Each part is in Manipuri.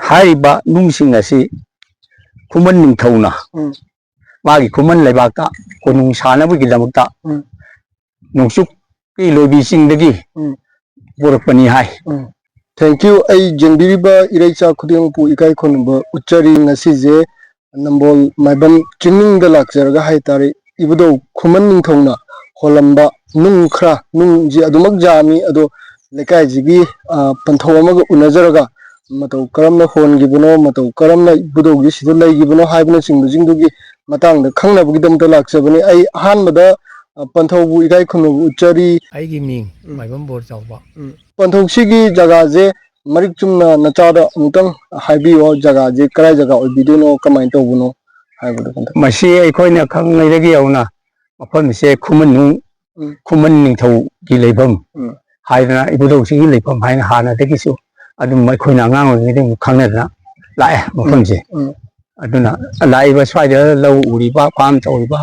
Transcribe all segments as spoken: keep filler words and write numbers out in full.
ꯍꯥꯏꯔꯤꯕ ꯅꯨꯡꯁꯤꯡ ꯑꯁꯤ ꯈꯨꯃꯟ ꯅꯤꯡꯊꯧꯅ ꯎꯝ꯫ ꯃꯥꯒꯤ ꯈꯨꯃꯟ ꯂꯩꯕꯥꯛꯇ ꯀꯣꯅꯨꯡ ꯁꯥꯅꯕꯒꯤꯗꯃꯛꯇ ꯎꯝ꯫ ꯅꯣꯡꯆꯨꯞꯀꯤ ꯂꯣꯏꯕꯤ ꯆꯤꯡꯗꯒꯤ ꯎꯝ꯫ ꯄꯨꯔꯛꯄꯅꯤ ꯍꯥꯏ꯫ ꯎꯝ꯫ Thank you꯫ ꯑꯩ ꯌꯦꯡꯕꯤꯔꯤꯕ ꯏꯔꯩꯆꯥ ꯈꯨꯗꯤꯡꯃꯛꯄꯨ ꯏꯀꯥꯏ ꯈꯨꯝꯅꯕ ꯎꯠꯆꯔꯤ꯫ ꯉꯁꯤꯁꯦ ꯅꯝꯕꯣꯜ ꯃꯥꯏꯕꯝ ꯆꯤꯡꯅꯨꯡꯗ ꯂꯥꯛꯆꯔꯒ ꯍꯥꯏꯇꯥꯔꯦ, ꯏꯕꯨꯙꯧ ꯈꯨꯃꯟ ꯅꯤꯡꯊꯧꯅ ꯍꯣꯜꯂꯝꯕ ꯅꯨꯡ ꯈꯔ, ꯅꯨꯡꯁꯤ ꯑꯗꯨꯃꯛ ꯌꯥꯝꯃꯤ, ꯑꯗꯣ ꯂꯩꯀꯥꯏꯁꯤꯒꯤ, ꯑ, ꯄꯟꯊꯧ ꯑꯃꯒ ꯎꯅꯖꯔꯒ ꯃꯇꯧ ꯀꯔꯝꯅ ꯍꯣꯟꯈꯤꯕꯅꯣ, ꯃꯇꯧ ꯀꯔꯝꯅ ꯏꯕꯨꯙꯧꯒꯤ ꯁꯤꯗ ꯂꯩꯈꯤꯕꯅꯣ ꯍꯥꯏꯕꯅꯆꯤꯡꯕꯁꯤꯡꯗꯨꯒꯤ ꯃꯇꯥꯡꯗ ꯈꯪꯅꯕꯒꯤꯗꯃꯛꯇ ꯂꯥꯛꯆꯕꯅꯤ꯫ ꯑꯩ ꯑꯍꯥꯟꯕꯗ, ꯑ, ꯄꯟꯊꯧꯕꯨ ꯏꯀꯥꯏ ꯈꯨꯝꯅꯕ ꯎꯠꯆꯔꯤ꯫ ꯑꯩꯒꯤ ꯃꯤꯡ ꯎꯝ꯫ ꯃꯥꯏꯕꯝ ꯕꯣꯔ ꯆꯥꯎꯕ꯫ ꯎꯝ꯫ ꯄꯟꯊꯧꯁꯤꯒꯤ ꯖꯒꯥꯁꯦ ꯃꯔꯤꯛ ꯆꯨꯝꯅ ꯅꯆꯥꯗ ꯑꯃꯨꯛꯇꯪ ꯍꯥꯏꯕꯤꯌꯣ, ꯖꯒꯥꯁꯦ ꯀꯗꯥꯏ ꯖꯒꯥ ꯑꯣꯏꯕꯤꯗꯣꯏꯅꯣ, ꯀꯃꯥꯏꯅ ꯇꯧꯕꯅꯣ ꯍꯥꯏꯕꯗꯣ ꯄꯟꯊꯧ꯫ ꯃꯁꯤ ꯑꯩꯈꯣꯏꯅ ꯈꯪꯉꯩꯗꯒꯤ ꯍꯧꯅ ꯃꯐꯝꯁꯦ ꯈꯨꯃꯟꯅꯨꯡ, ꯎꯝ꯫ ꯈꯨꯃꯟ ꯅꯤꯡꯊꯧꯒꯤ ꯂꯩꯐꯝ ꯎꯝ꯫ ꯍꯥꯏꯗꯅ, ꯏꯕꯨꯙꯧꯁꯤꯒꯤ ꯂꯩꯐꯝ ꯍꯥꯏꯅ ꯍꯥꯟꯅꯗꯒꯤꯁꯨ ꯑꯗꯨꯝ ꯑꯩꯈꯣꯏꯅ ꯑꯉꯥꯡ ꯑꯣꯏꯔꯤꯉꯩꯗꯒꯤ ꯑꯗꯨꯝ ꯈꯪꯅꯗꯅ ꯂꯥꯛꯑꯦ ꯃꯐꯝꯁꯦ꯫ ꯎꯝ꯫ ꯑꯗꯨꯅ ꯂꯥꯛꯏꯕ ꯁ꯭ꯋꯥꯏꯗ ꯂꯧ ꯎꯔꯤꯕ, ꯐꯥꯝ ꯇꯧꯔꯤꯕ,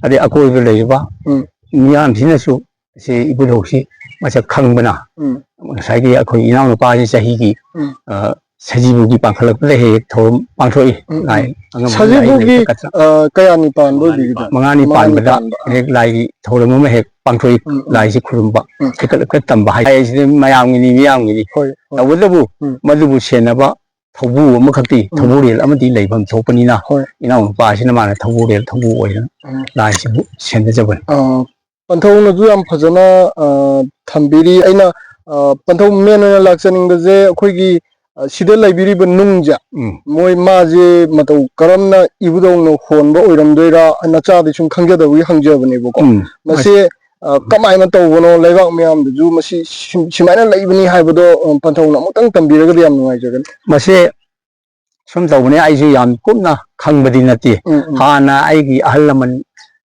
ꯑꯗꯩ ꯑꯀꯣꯏꯕꯗ ꯂꯩꯔꯤꯕ ꯎꯝ꯫ ꯃꯤꯌꯥꯝꯁꯤꯅꯁꯨ ꯁꯤ ꯏꯕꯨꯙꯧꯁꯤ ꯃꯁꯛ ꯈꯪꯕꯅ ꯎꯝ꯫ ꯉꯁꯥꯏꯒꯤ ꯑꯩꯈꯣꯏ ꯏꯅꯥꯎꯅꯨꯄꯥꯁꯤ ꯆꯍꯤꯒꯤ, ꯎꯝ꯫ ꯑ, ꯁꯖꯤꯕꯨꯒꯤ ꯄꯥꯡꯈꯠꯂꯛꯄꯗ ꯍꯦꯛ ꯍꯦꯛ ꯊꯧꯔꯝ ꯄꯥꯡꯊꯣꯛꯏ꯫ ꯎꯝ, ꯂꯥꯏ ꯎꯝ꯫ ꯑꯉꯝꯕ ꯂꯥꯏ ꯁꯖꯤꯕꯨꯒꯤ, ꯂꯩꯕ ꯀꯠꯇꯅ꯫ ꯑ, ꯀꯌꯥꯅꯤ ꯄꯥꯟꯕ ꯑꯣꯏꯕꯤꯒꯦ? ꯃꯉꯥꯅꯤ ꯃꯉꯥꯅꯤ ꯄꯥꯟꯕꯗ ꯄꯥꯟꯕ, ꯑ꯫ ꯍꯦꯛ ꯂꯥꯏꯒꯤ ꯊꯧꯔꯝ ꯑꯃ ꯍꯦꯛ ꯄꯥꯡꯊꯣꯛꯏ꯫ ꯎꯝ, ꯎꯝ꯫ ꯂꯥꯏꯁꯤ ꯈꯨꯔꯨꯝꯕ, ꯎꯝ꯫ ꯍꯦꯛꯀꯠꯂꯛꯄ ꯇꯝꯕ ꯍꯥꯏ꯫ ꯍꯥꯏꯁꯤꯗꯤ ꯃꯌꯥꯝꯒꯤꯅꯤ, ꯃꯤꯌꯥꯝꯒꯤꯅꯤ꯫ ꯍꯣꯏ, ꯍꯣꯏ꯫ ꯇꯧꯕꯇꯕꯨ ꯎꯝ꯫ ꯃꯗꯨꯕꯨ ꯁꯦꯟꯅꯕ ꯊꯧꯕꯨ ꯑꯃꯈꯛꯇꯤ, ꯎꯝ꯫ ꯊꯧꯕꯨꯔꯦꯜ ꯑꯃꯗꯤ ꯂꯩꯐꯝ ꯊꯣꯛꯄꯅꯤꯅ, ꯍꯣꯏ꯫ ꯏꯅꯥꯎꯅꯨꯄꯥ ꯑꯁꯤꯅ ꯃꯥꯅ ꯊꯧꯕꯨꯔꯦꯜ ꯊꯧꯕꯨ ꯑꯣꯏꯅ ꯎꯝ꯫ ꯂꯥꯏꯁꯤꯕꯨ ꯁꯦꯟꯅꯖꯕꯅꯤ꯫ ꯑ, ꯄꯟꯊꯧꯅꯁꯨ ꯌꯥꯝ ꯐꯖꯅ, ꯑ, ꯊꯝꯕꯤꯔꯤ꯫ ꯑꯩꯅ, ꯑ, ꯄꯟꯊꯧ ꯃꯦꯟ ꯑꯣꯏꯅ ꯂꯥꯛꯆꯅꯤꯡꯕꯁꯦ ꯑꯩꯈꯣꯏꯒꯤ, ꯑ, ꯁꯤꯗ ꯂꯩꯕꯤꯔꯤꯕ ꯅꯨꯡꯁꯦ, ꯎꯝ꯫ ꯃꯣꯏ ꯃꯥꯁꯦ ꯃꯇꯧ ꯀꯔꯝꯅ ꯏꯕꯨꯙꯧꯅ ꯍꯣꯟꯕ ꯑꯣꯏꯔꯝꯗꯣꯏꯔꯥ, ꯅꯆꯥꯗꯤ ꯁꯨꯝ ꯈꯪꯖꯗꯕꯒꯤ ꯍꯪꯖꯕꯅꯦꯕꯀꯣ꯫ ꯎꯝ꯫ ꯃꯁꯤ, ꯑ, ꯀꯃꯥꯏꯅ ꯇꯧꯕꯅꯣ, ꯂꯩꯕꯥꯛ ꯃꯌꯥꯝꯗꯁꯨ ꯃꯁꯤ ꯁꯨꯝ-, ꯁꯨꯃꯥꯏꯅ ꯂꯩꯕꯅꯤ ꯍꯥꯏꯕꯗꯣ, ꯑ, ꯄꯟꯊꯧꯅ ꯑꯃꯨꯛꯇꯪ ꯇꯝꯕꯤꯔꯒꯗꯤ ꯌꯥꯝ ꯅꯨꯡꯉꯥꯏꯖꯒꯅꯤ꯫ ꯃꯁꯤ ꯁꯨꯝ ꯇꯧꯕꯅꯦ, ꯑꯩꯁꯨ ꯌꯥꯝ ꯀꯨꯞꯅ ꯈꯪꯕꯗꯤ ꯅꯠꯇꯦ꯫ ꯎꯝ, ꯎꯝ꯫ ꯍꯥꯟꯅ ꯑꯩꯒꯤ ꯑꯍꯜ ꯂꯃꯟ,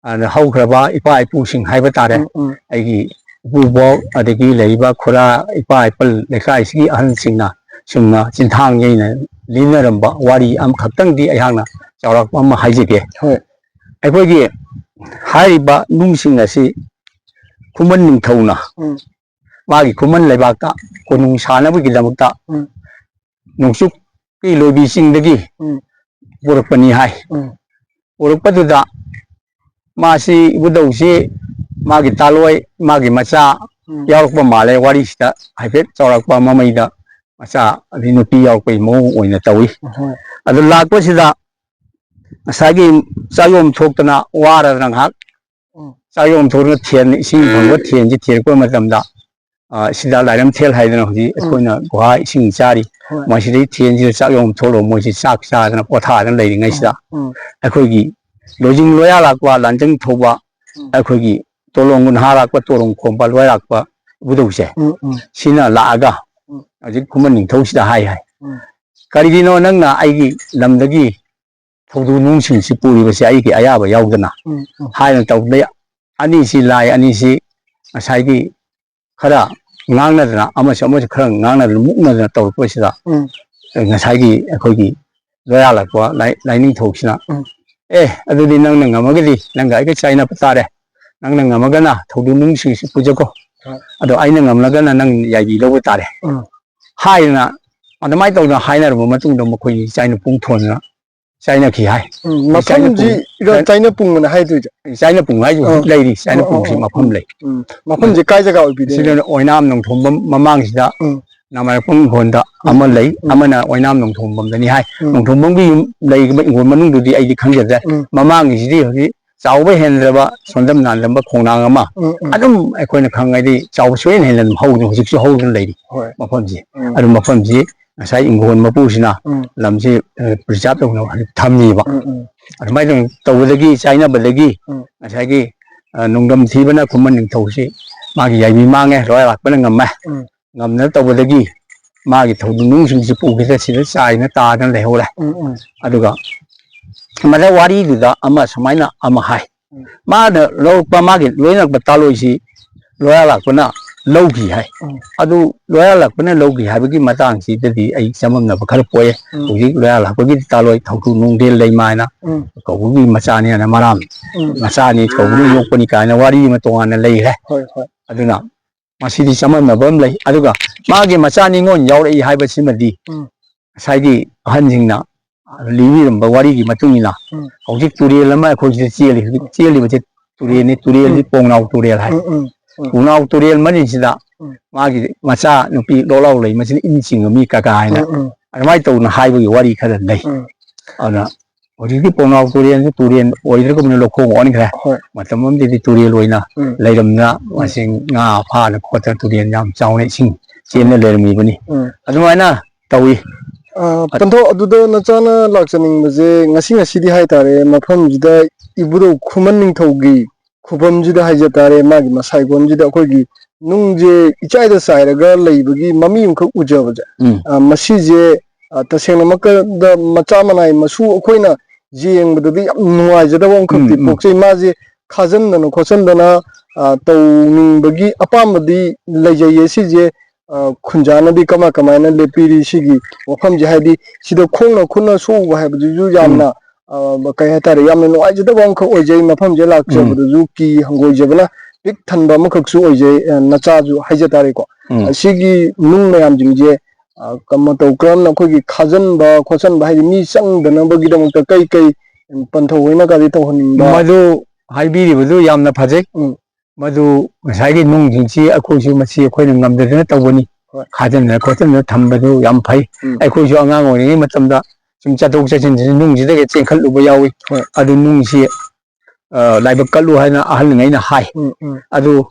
ꯑ, ꯍꯧꯈ꯭ꯔꯕ ꯏꯄꯥ ꯏꯄꯨꯁꯤꯡ ꯍꯥꯏꯕ ꯇꯥꯔꯦ, ꯎꯝ, ꯎꯝ꯫ ꯑꯩꯒꯤ ꯏꯄꯨꯕꯣꯛ, ꯑꯗꯒꯤ ꯂꯩꯔꯤꯕ ꯈꯨꯔꯥ, ꯏꯄꯥ ꯏꯄꯜ ꯂꯩꯀꯥꯏꯁꯤꯒꯤ ꯑꯍꯜꯁꯤꯡꯅ ꯁꯨꯝꯅ ꯆꯤꯟꯊꯥꯡ ꯌꯩꯅ ꯂꯤꯅꯔꯝꯕ ꯋꯥꯔꯤ ꯑꯃꯈꯛꯇꯪꯗꯤ ꯑꯩꯍꯥꯛꯅ ꯆꯥꯎꯔꯥꯛꯄ ꯑꯃ ꯍꯥꯏꯖꯒꯦ꯫ ꯍꯣꯏ꯫ ꯑꯩꯈꯣꯏꯒꯤ ꯍꯥꯏꯔꯤꯕ ꯅꯨꯡꯁꯤꯡ ꯑꯁꯤ ꯈꯨꯃꯟ ꯅꯤꯡꯊꯧꯅ ꯎꯝ꯫ ꯃꯥꯒꯤ ꯈꯨꯃꯟ ꯂꯩꯕꯥꯛꯇ ꯀꯣꯅꯨꯡ ꯁꯥꯅꯕꯒꯤꯗꯃꯛꯇ ꯎꯝ꯫ ꯅꯣꯡꯆꯨꯞ ꯂꯣꯏꯕꯤ ꯆꯤꯡꯗꯒꯤ ꯎꯝ ꯄꯨꯔꯛꯄꯅꯤ ꯍꯥꯏ꯫ ꯎꯝ ꯄꯨꯔꯛꯄꯗꯨꯗ ꯃꯥꯁꯤ ꯏꯕꯨꯙꯧꯁꯤ ꯃꯥꯒꯤ ꯇꯥꯂꯣꯏ, ꯃꯥꯒꯤ ꯃꯆꯥ ꯎꯝ ꯌꯥꯎꯔꯛꯄ ꯃꯥꯜꯂꯦ꯫ ꯋꯥꯔꯤꯁꯤꯗ ꯍꯥꯏꯐꯦꯠ ꯆꯥꯎꯔꯥꯛꯄ ꯃꯃꯩꯗ ꯃꯆꯥ ꯑꯗꯩ ꯅꯨꯄꯤ ꯌꯥꯎꯔꯛꯄꯒꯤ ꯃꯑꯣꯡ ꯑꯣꯏꯅ ꯇꯧꯏ꯫ ꯍꯣꯏ ꯑꯗꯨ ꯂꯥꯛꯄꯁꯤꯗ ꯉꯁꯥꯏꯒꯤ ꯆꯥꯛꯌꯣꯝ ꯊꯣꯛꯇꯅ ꯋꯥꯔꯗꯅ ꯉꯥꯏꯍꯥꯛ ꯎꯝ ꯆꯥꯛꯌꯣꯝ ꯊꯣꯛꯇꯅ ꯊꯦꯟ, ꯏꯁꯤꯡ ꯐꯪꯕ ꯊꯦꯟꯁꯤ ꯊꯤꯔꯛꯄ ꯃꯇꯝꯗ, ꯑ, ꯁꯤꯗ ꯂꯥꯏꯔꯝꯊꯦꯜ ꯍꯥꯏꯗꯅ ꯍꯧꯖꯤꯛ ꯎꯝ ꯑꯩꯈꯣꯏꯅ ꯒꯨꯍꯥ ꯏꯁꯤꯡ ꯆꯥꯔꯤ, ꯍꯣꯏ ꯃꯁꯤꯗꯩ ꯊꯦꯟꯁꯤꯗ ꯆꯥꯛꯌꯣꯝ ꯊꯣꯛꯂꯒ ꯃꯣꯏꯁꯤ ꯆꯥꯛ ꯆꯥꯗꯅ ꯄꯣꯊꯥꯗꯅ ꯂꯩꯔꯤꯉꯩꯁꯤꯗ ꯎꯝ ꯑꯩꯈꯣꯏꯒꯤ ꯂꯣꯏꯖꯤꯡ ꯂꯣꯌꯥ ꯂꯥꯛꯄ, ꯂꯥꯟꯖꯪ ꯊꯧꯕ, ꯎꯝ ꯑꯩꯈꯣꯏꯒꯤ ꯇꯣꯂꯣꯡ ꯒꯨꯟꯍꯥ ꯂꯥꯛꯄ, ꯇꯣꯔꯣꯡ ꯈꯣꯝꯕ, ꯂꯣꯌꯥ ꯂꯥꯛꯄ ꯏꯕꯨꯙꯧꯁꯦ ꯎꯝ ꯎꯝ ꯁꯤꯅ ꯂꯥꯛꯑꯒ ꯎꯝ ꯍꯧꯖꯤꯛ ꯈꯨꯃꯟ ꯅꯤꯡꯊꯧꯁꯤꯗ ꯍꯥꯏ ꯍꯥꯏ, ꯎꯝ "ꯀꯔꯤꯒꯤꯅꯣ ꯅꯪꯅ ꯑꯩꯒꯤ ꯂꯝꯗꯒꯤ ꯊꯧꯗꯨ ꯅꯨꯡꯁꯤꯡꯁꯤ ꯄꯨꯔꯤꯕꯁꯦ ꯑꯩꯒꯤ ꯑꯌꯥꯕ ꯌꯥꯎꯗꯅ?" ꯎꯝ ꯎꯝ ꯍꯥꯏꯅ ꯇꯧꯕꯗ ꯑꯅꯤꯁꯤ ꯂꯥꯏ ꯑꯅꯤꯁꯤ ꯉꯁꯥꯏꯒꯤ ꯈꯔ ꯉꯥꯡꯅꯗꯅ, ꯑꯃꯁꯨ ꯑꯃꯁꯨ ꯈꯔ ꯉꯥꯡꯅꯗꯅ ꯃꯨꯛꯅꯗꯅ ꯇꯧꯔꯛꯄꯁꯤꯗ ꯎꯝ ꯉꯁꯥꯏꯒꯤ ꯑꯩꯈꯣꯏꯒꯤ ꯂꯣꯌꯥ ꯂꯥꯛꯄ ꯂꯥꯏ-, ꯂꯥꯏꯅꯤꯡꯊꯧꯁꯤꯅ, ꯎꯝ "ꯑꯦ, ꯑꯗꯨꯗꯤ ꯅꯪꯅ ꯉꯝꯃꯒꯗꯤ ꯅꯪꯒ ꯑꯩꯒ ꯆꯥꯏꯅꯕ ꯇꯥꯔꯦ, ꯅꯪꯅ ꯉꯝꯃꯒꯅ ꯊꯧꯗꯨ ꯅꯨꯡꯁꯤꯡꯁꯤ ꯄꯨꯖꯈꯣ, ꯍꯣꯏ ꯑꯗꯣ ꯑꯩꯅ ꯉꯝꯂꯒꯅ ꯅꯪ ꯌꯥꯏꯕꯤ ꯂꯧꯕ ꯇꯥꯔꯦ" ꯎꯝ ꯍꯥꯏꯗꯅ ꯑꯗꯨꯃꯥꯏꯅ ꯇꯧꯗꯅ ꯍꯥꯏꯅꯔꯕ ꯃꯇꯨꯡꯗ ꯃꯈꯣꯏꯒꯤ ꯏꯆꯥꯏꯅ ꯄꯨꯡ ꯊꯣꯟꯗꯅ ꯆꯥꯏꯅꯈꯤ ꯍꯥꯏ꯫ ꯎꯝ ꯃꯐꯝꯁꯤ ꯏꯔꯣ ꯆꯥꯏꯅ ꯄꯨꯡ ꯑꯅ ꯍꯥꯏꯗꯣꯏꯁꯦ꯫ ꯆꯥꯏꯅ ꯄꯨꯡ ꯍꯥꯏꯁꯦ ꯍꯧꯖꯤꯛ ꯑꯥ꯫ ꯂꯩꯔꯤ, ꯆꯥꯏꯅ ꯑꯥ, ꯄꯨꯡꯁꯤ ꯑꯥ, ꯃꯐꯝ ꯎꯝ, ꯂꯩ꯫ ꯎꯝ꯫ ꯃꯐꯝꯁꯦ ꯀꯥꯏ ꯖꯒꯥ ꯑꯣꯏꯕꯤꯗꯣꯏꯅꯣ? ꯁꯤꯗ ꯑꯣꯏꯅꯥꯝ ꯅꯣꯡꯊꯣꯡꯕꯝ ꯃꯃꯥꯡꯁꯤꯗ ꯎꯝ꯫ ꯅꯃꯥꯏꯔꯛꯄꯝ ꯏꯪꯈꯣꯜꯗ ꯎꯝ, ꯑꯃ ꯎꯝ, ꯂꯩ, ꯎꯝ꯫ ꯑꯃꯅ ꯑꯣꯏꯅꯥꯝ ꯅꯣꯡꯊꯣꯡꯕꯝꯗꯅꯤ ꯍꯥꯏ꯫ ꯎꯝ꯫ ꯅꯣꯡꯊꯣꯡꯕꯝꯒꯤ ꯌꯨꯝ ꯂꯩꯔꯤꯕ ꯏꯪꯈꯣꯜ ꯃꯅꯨꯡꯗꯨꯗꯤ ꯑꯩꯗꯤ ꯈꯪꯖꯗ꯭ꯔꯦ꯫ ꯎꯝ꯫ ꯃꯃꯥꯡꯒꯤꯁꯤꯗꯤ ꯍꯧꯖꯤꯛ ꯆꯥꯎꯕ ꯍꯦꯟꯗ꯭ꯔꯕ ꯁꯣꯟꯗꯝ ꯅꯥꯟꯗꯝꯕ ꯈꯣꯡꯅꯥꯡ ꯑꯃ ꯎꯝ, ꯎꯝ꯫ ꯑꯗꯨꯝ ꯑꯩꯈꯣꯏꯅ ꯈꯪꯉꯗꯤ ꯆꯥꯎꯕ ꯁꯣꯏꯅ ꯍꯦꯟꯅ ꯑꯗꯨꯝ ꯍꯧꯗꯅ ꯍꯧꯖꯤꯛꯁꯨ ꯍꯧꯗꯨꯅ ꯂꯩꯔꯤ ꯍꯣꯏ꯫ ꯃꯐꯝꯁꯦ꯫ ꯎꯝ꯫ ꯑꯗꯨ ꯃꯐꯝꯁꯤ ꯉꯁꯥꯏ ꯏꯪꯈꯣꯜ ꯃꯄꯨꯁꯤꯅ ꯎꯝ꯫ ꯂꯝꯁꯤ, ꯑ, preserve ꯇꯧꯅꯕ ꯍꯧꯖꯤꯛ ꯊꯝꯃꯤꯕ꯫ ꯎꯝ, ꯎꯝ꯫ ꯑꯗꯨꯃꯥꯏꯅ ꯇꯧꯕꯗꯒꯤ, ꯆꯥꯏꯅꯕꯗꯒꯤ ꯎꯝ꯫ ꯉꯁꯥꯏꯒꯤ, ꯑ, ꯅꯣꯡꯗꯝ ꯊꯤꯕꯅ ꯈꯨꯃꯟ ꯅꯤꯡꯊꯧꯁꯤ ꯃꯥꯒꯤ ꯌꯥꯏꯕꯤ ꯃꯥꯡꯉꯦ, ꯂꯣꯌꯥ ꯂꯥꯛꯄꯅ ꯉꯝꯃꯦ꯫ ꯎꯝ꯫ ꯉꯝꯅ ꯇꯧꯕꯗꯒꯤ ꯃꯥꯒꯤ ꯊꯧꯗꯨ ꯅꯨꯡꯁꯤꯡꯁꯤ ꯄꯨꯈꯤꯗ ꯁꯤꯗ ꯆꯥꯏꯅ ꯇꯥꯗꯅ ꯂꯩꯍꯧꯔꯦ꯫ ꯎꯝ, ꯎꯝ꯫ ꯑꯗꯨꯒ ꯃꯗ ꯋꯥꯔꯤꯗꯨꯗ ꯑꯃ ꯁꯨꯃꯥꯏꯅ ꯑꯃ ꯍꯥꯏ꯫ ꯎꯝ꯫ ꯃꯥꯅ ꯂꯧꯔꯛꯄ ꯃꯥꯒꯤ ꯂꯣꯏꯅꯔꯛꯄ ꯇꯥꯂꯣꯏꯁꯤ ꯂꯣꯌꯥ ꯂꯥꯛꯄꯅ ꯂꯧꯈꯤ ꯍꯥꯏ꯫ ꯎꯝ꯫ ꯑꯗꯨ ꯂꯣꯌꯥ ꯂꯥꯛꯄꯅ ꯂꯧꯈꯤ ꯍꯥꯏꯕꯒꯤ ꯃꯇꯥꯡꯁꯤꯗꯗꯤ ꯑꯩ ꯆꯃꯝꯅꯕ ꯈꯔ ꯄꯣꯛꯑꯦ꯫ ꯎꯝ꯫ ꯍꯧꯖꯤꯛ ꯂꯣꯌꯥ ꯂꯥꯛꯄꯒꯤ ꯇꯥꯂꯣꯏ ꯊꯧꯗꯨ ꯅꯨꯡꯗꯦꯜ ꯂꯩꯃꯥꯏꯅ ꯎꯝ꯫ ꯀꯧꯕꯒꯤ ꯃꯆꯥꯅꯦꯅ ꯃꯔꯥꯝ ꯎꯝ꯫ ꯃꯆꯥꯅꯤ ꯀꯧꯕꯅ ꯌꯣꯛꯄꯅꯤ ꯀꯥꯏꯅ ꯋꯥꯔꯤ ꯑꯃ ꯇꯣꯉꯥꯟꯅ ꯂꯩꯈ꯭ꯔꯦ꯫ ꯍꯣꯏ, ꯍꯣꯏ꯫ ꯑꯗꯨꯅ ꯃꯁꯤꯗꯤ ꯆꯃꯝꯅꯕ ꯑꯃ ꯂꯩ꯫ ꯑꯗꯨꯒ ꯃꯥꯒꯤ ꯃꯆꯥ ꯅꯤꯉꯣꯜ ꯌꯥꯎꯔꯛꯏ ꯍꯥꯏꯕꯁꯤꯃꯗꯤ ꯎꯝ꯫ ꯉꯁꯥꯏꯒꯤ ꯑꯍꯟꯁꯤꯡꯅ ꯂꯤꯕꯤꯔꯝꯕ ꯋꯥꯔꯤꯒꯤ ꯃꯇꯨꯡ ꯏꯟꯅ, ꯎꯝ꯫ ꯍꯧꯖꯤꯛ ꯇꯨꯔꯦꯜ ꯑꯃ ꯑꯩꯈꯣꯏ ꯁꯤꯗ ꯆꯦꯜꯂꯤ꯫ ꯍꯧꯖꯤꯛ ꯆꯦꯜꯂꯤꯕꯁꯦ ꯇꯨꯔꯦꯜꯅꯤ, ꯇꯨꯔꯦꯜꯁꯤ ꯎꯝ꯫ ꯄꯣꯡꯅꯥꯎ ꯇꯨꯔꯦꯜ ꯍꯥꯏ꯫ ꯎꯝ, ꯎꯝ, ꯎꯝ꯫ ꯄꯣꯡꯅꯥꯎ ꯇꯨꯔꯦꯜ ꯃꯅꯤꯡꯁꯤꯗ ꯎꯝ꯫ ꯃꯥꯒꯤ ꯃꯆꯥ ꯅꯨꯄꯤ ꯂꯣꯛꯂꯥꯎ ꯂꯩ, ꯃꯁꯤꯅ ꯏꯟ ꯆꯤꯡꯕ ꯃꯤ ꯀꯀꯥ ꯍꯥꯏꯅ ꯎꯝ, ꯎꯝ꯫ ꯑꯗꯨꯃꯥꯏꯅ ꯇꯧꯗꯅ ꯍꯥꯏꯕꯒꯤ ꯋꯥꯔꯤ ꯈꯔ ꯂꯩ꯫ ꯎꯝ꯫ ꯑꯗꯨꯅ ꯍꯧꯖꯤꯛꯇꯤ ꯄꯣꯡꯅꯥꯎ ꯇꯨꯔꯦꯜꯁꯨ ꯇꯨꯔꯦꯜ ꯑꯣꯏꯗ꯭ꯔꯒꯨꯝꯅ ꯂꯧꯈꯣꯡ ꯑꯣꯟꯈ꯭ꯔꯦ꯫ ꯍꯣꯏ꯫ ꯃꯇꯝ ꯑꯃꯗꯗꯤ ꯇꯨꯔꯦꯜ ꯑꯣꯏꯅ ꯎꯝ꯫ ꯂꯩꯔꯝꯗꯅ ꯎꯝ꯫ ꯃꯁꯤ ꯉꯥ ꯐꯥꯅ ꯈꯣꯠꯇꯅ ꯇꯨꯔꯦꯜ ꯌꯥꯝ ꯆꯥꯎꯅ ꯏꯁꯤꯡ ꯆꯦꯟꯅ ꯎꯝ꯫ ꯂꯩꯔꯝꯃꯤꯕꯅꯤ꯫ ꯎꯝ꯫ ꯑꯗꯨꯃꯥꯏꯅ ꯇꯧꯏ꯫ ꯑ, ꯄꯟꯊꯧ, ꯑꯗꯨꯗ ꯅꯆꯥꯅ ꯂꯥꯛꯆꯅꯤꯡꯕꯁꯦ ꯉꯁꯤ ꯉꯁꯤꯗꯤ ꯍꯥꯏꯇꯥꯔꯦ, ꯃꯐꯝꯁꯤꯗ ꯏꯕꯨꯙꯧ ꯈꯨꯃꯟ ꯅꯤꯡꯊꯧꯒꯤ ꯈꯨꯕꯝꯁꯤꯗ ꯍꯥꯏꯖ ꯇꯥꯔꯦ, ꯃꯥꯒꯤ ꯃꯁꯥꯏꯒꯣꯟꯁꯤꯗ ꯑꯩꯈꯣꯏꯒꯤ ꯅꯨꯡꯁꯦ ꯏꯆꯥꯏꯗ ꯆꯥꯏꯔꯒ ꯂꯩꯕꯒꯤ ꯃꯃꯤ ꯑꯃꯈꯛ ꯎꯖꯕꯁꯦ, ꯎꯝ꯫ ꯑ, ꯃꯁꯤꯁꯦ, ꯑ, ꯇꯁꯦꯡꯅꯃꯛꯇꯗ ꯃꯆꯥ ꯃꯅꯥꯏ ꯃꯁꯨ ꯑꯩꯈꯣꯏꯅ ꯌꯦꯡꯕꯗꯗꯤ ꯌꯥꯝ ꯅꯨꯡꯉꯥꯏꯖꯗꯕ ꯑꯃꯈꯛꯇꯤ ꯎꯝ, ꯎꯝ꯫ ꯄꯣꯛꯆꯩ꯫ ꯃꯥꯁꯦ ꯈꯥꯖꯤꯟꯗꯅ ꯈꯣꯠꯆꯤꯟꯗꯅ, ꯑ, ꯇꯧꯅꯤꯡꯕꯒꯤ ꯑꯄꯥꯝꯕꯗꯤ ꯂꯩꯖꯩꯌꯦ꯫ ꯁꯤꯁꯦ, ꯑ, ꯈꯨꯟꯖꯥꯅꯗꯤ ꯀꯃꯥꯏ ꯀꯃꯥꯏꯅ ꯂꯦꯞꯄꯤꯔꯤ? ꯁꯤꯒꯤ ꯋꯥꯐꯝꯁꯦ, ꯍꯥꯏꯗꯤ ꯁꯤꯗ ꯈꯣꯡꯅ ꯈꯨꯠꯅ ꯁꯣꯛꯎꯕ ꯍꯥꯏꯕꯗꯨꯁꯨ ꯎꯝ꯫ ꯌꯥꯝꯅ, ꯑ, ꯀꯩ ꯍꯥꯏꯇꯥꯔꯦ, ꯌꯥꯝꯅ ꯅꯨꯡꯉꯥꯏꯖꯗꯕ ꯑꯃꯈꯛ ꯑꯣꯏꯖꯩ꯫ ꯃꯐꯝꯁꯦ ꯎꯝ꯫ ꯂꯥꯛꯆꯕꯗꯁꯨ ꯀꯤ ꯍꯪꯒꯣꯏꯖꯕꯅ ꯄꯤꯛ ꯊꯟꯕ ꯑꯃꯈꯛꯁꯨ ꯑꯣꯏꯖꯩ꯫ ꯑ, ꯅꯆꯥꯁꯨ ꯍꯥꯏꯖ ꯇꯥꯔꯦꯀꯣ꯫ ꯎꯝ꯫ ꯑꯁꯤꯒꯤ ꯅꯨꯡ ꯃꯌꯥꯝꯁꯤꯡꯁꯦ, ꯑ, ꯀ-, ꯃꯇꯧ ꯀꯔꯝꯅ ꯑꯩꯈꯣꯏꯒꯤ ꯈꯥꯖꯤꯟꯕ ꯈꯣꯠꯆꯟꯕ, ꯍꯥꯏꯗꯤ ꯃꯤ ꯆꯪꯗꯅꯕꯒꯤꯗꯃꯛꯇ ꯀꯩ ꯀꯩ ꯄꯟꯊꯧ ꯍꯣꯏꯅꯒꯗꯤ ꯇꯧꯍꯟꯅꯤꯡꯕ? ꯃꯗꯨ ꯍꯥꯏꯕꯤꯔꯤꯕꯗꯨ ꯌꯥꯝꯅ ꯐꯖꯩ꯫ ꯎꯝ꯫ ꯃꯗꯨ ꯉꯁꯥꯏꯒꯤ ꯅꯨꯡꯁꯤꯡꯁꯤ ꯑꯩꯈꯣꯏꯁꯨ ꯃꯁꯤ ꯑꯩꯈꯣꯏꯅ ꯉꯝꯗꯗꯅ ꯇꯧꯕꯅꯤ꯫ ꯍꯣꯏ꯫ ꯈꯥꯖꯤꯟꯗꯅ ꯈꯣꯠꯆꯤꯟꯗꯅ ꯊꯝꯕꯗꯨ ꯌꯥꯝ ꯐꯩ꯫ ꯎꯝ꯫ ꯑꯩꯈꯣꯏꯁꯨ ꯑꯉꯥꯡ ꯑꯣꯏꯔꯤꯉꯩ ꯃꯇꯝꯗ ꯁꯨꯝ ꯆꯠꯊꯣꯛ ꯆꯠꯁꯤꯟꯁꯤꯅ ꯅꯨꯡꯁꯤꯗꯒꯤ ꯆꯦꯟꯈꯠꯂꯨꯕ ꯌꯥꯎꯏ꯫ ꯍꯣꯏ꯫ ꯑꯗꯨ ꯅꯨꯡꯁꯤ, ꯑ, ꯂꯥꯏꯕꯛ ꯀꯠꯂꯨ ꯍꯥꯏꯅ ꯑꯍꯜꯉꯩꯅ ꯍꯥꯏ꯫ ꯎꯝ, ꯎꯝ꯫ ꯑꯗꯨ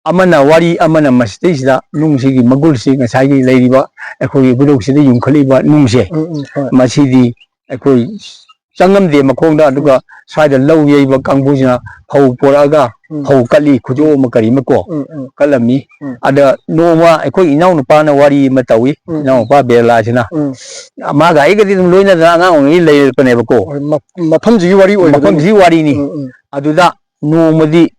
ꯑꯃꯅ ꯋꯥꯔꯤ, ꯑꯃꯅ ꯃꯁꯤꯗꯩꯁꯤꯗ ꯅꯨꯡꯁꯤꯒꯤ ꯃꯒꯨꯜꯁꯤ ꯉꯁꯥꯏꯒꯤ ꯂꯩꯔꯤꯕ ꯑꯩꯈꯣꯏꯒꯤ ꯏꯕꯨꯙꯧꯁꯤꯗ ꯌꯨꯝꯈꯠꯂꯤꯕ ꯅꯨꯡꯁꯦ, ꯎꯝ, ꯎꯝ, ꯍꯣꯏ꯫ ꯃꯁꯤꯗꯤ ꯑꯩꯈꯣꯏ ꯆꯪꯉꯝꯗꯦ ꯃꯈꯣꯡꯗ, ꯑꯗꯨꯒ ꯎꯝ꯫ ꯁ꯭ꯋꯥꯏꯗ ꯂꯧ ꯌꯩꯕ ꯀꯥꯡꯕꯨꯁꯤꯅ ꯐꯧ ꯄꯣꯔꯛꯑꯒ ꯎꯝ꯫ ꯐꯧ ꯀꯠꯂꯤ, ꯈꯨꯖꯣꯞ ꯑꯃ ꯀꯔꯤ ꯑꯃ ꯀꯣ ꯎꯝ, ꯎꯝ꯫ ꯀꯠꯂꯝꯃꯤ꯫ ꯎꯝ꯫ ꯑꯗ ꯅꯣꯡꯃ ꯑꯩꯈꯣꯏ ꯏꯅꯥꯎꯅꯨꯄꯥꯅ ꯋꯥꯔꯤ ꯑꯃ ꯇꯧꯏ, ꯎꯝ, ꯎꯝ꯫ ꯏꯅꯥꯎꯅꯨꯄꯥ ꯕꯦꯂꯥꯁꯤꯅ꯫ ꯎꯝ꯫ ꯃꯥꯒ ꯑꯩꯒꯗꯤ ꯑꯗꯨꯝ ꯂꯣꯏꯅꯗꯅ ꯑꯉꯥꯡ ꯑꯣꯏꯔꯤꯉꯩ ꯂꯩꯔꯛꯄꯅꯦꯕꯀꯣ꯫ ꯍꯣꯏ, ꯃ-, ꯃꯐꯝꯁꯤꯒꯤ ꯋꯥꯔꯤ ꯑꯣꯏꯕꯅꯤꯅꯦ꯫ ꯃꯐꯝꯁꯤꯒꯤ ꯋꯥꯔꯤꯅꯤ꯫ ꯎꯝ, ꯎꯝ꯫ ꯑꯗꯨꯗ ꯅꯣꯡꯃꯗꯤ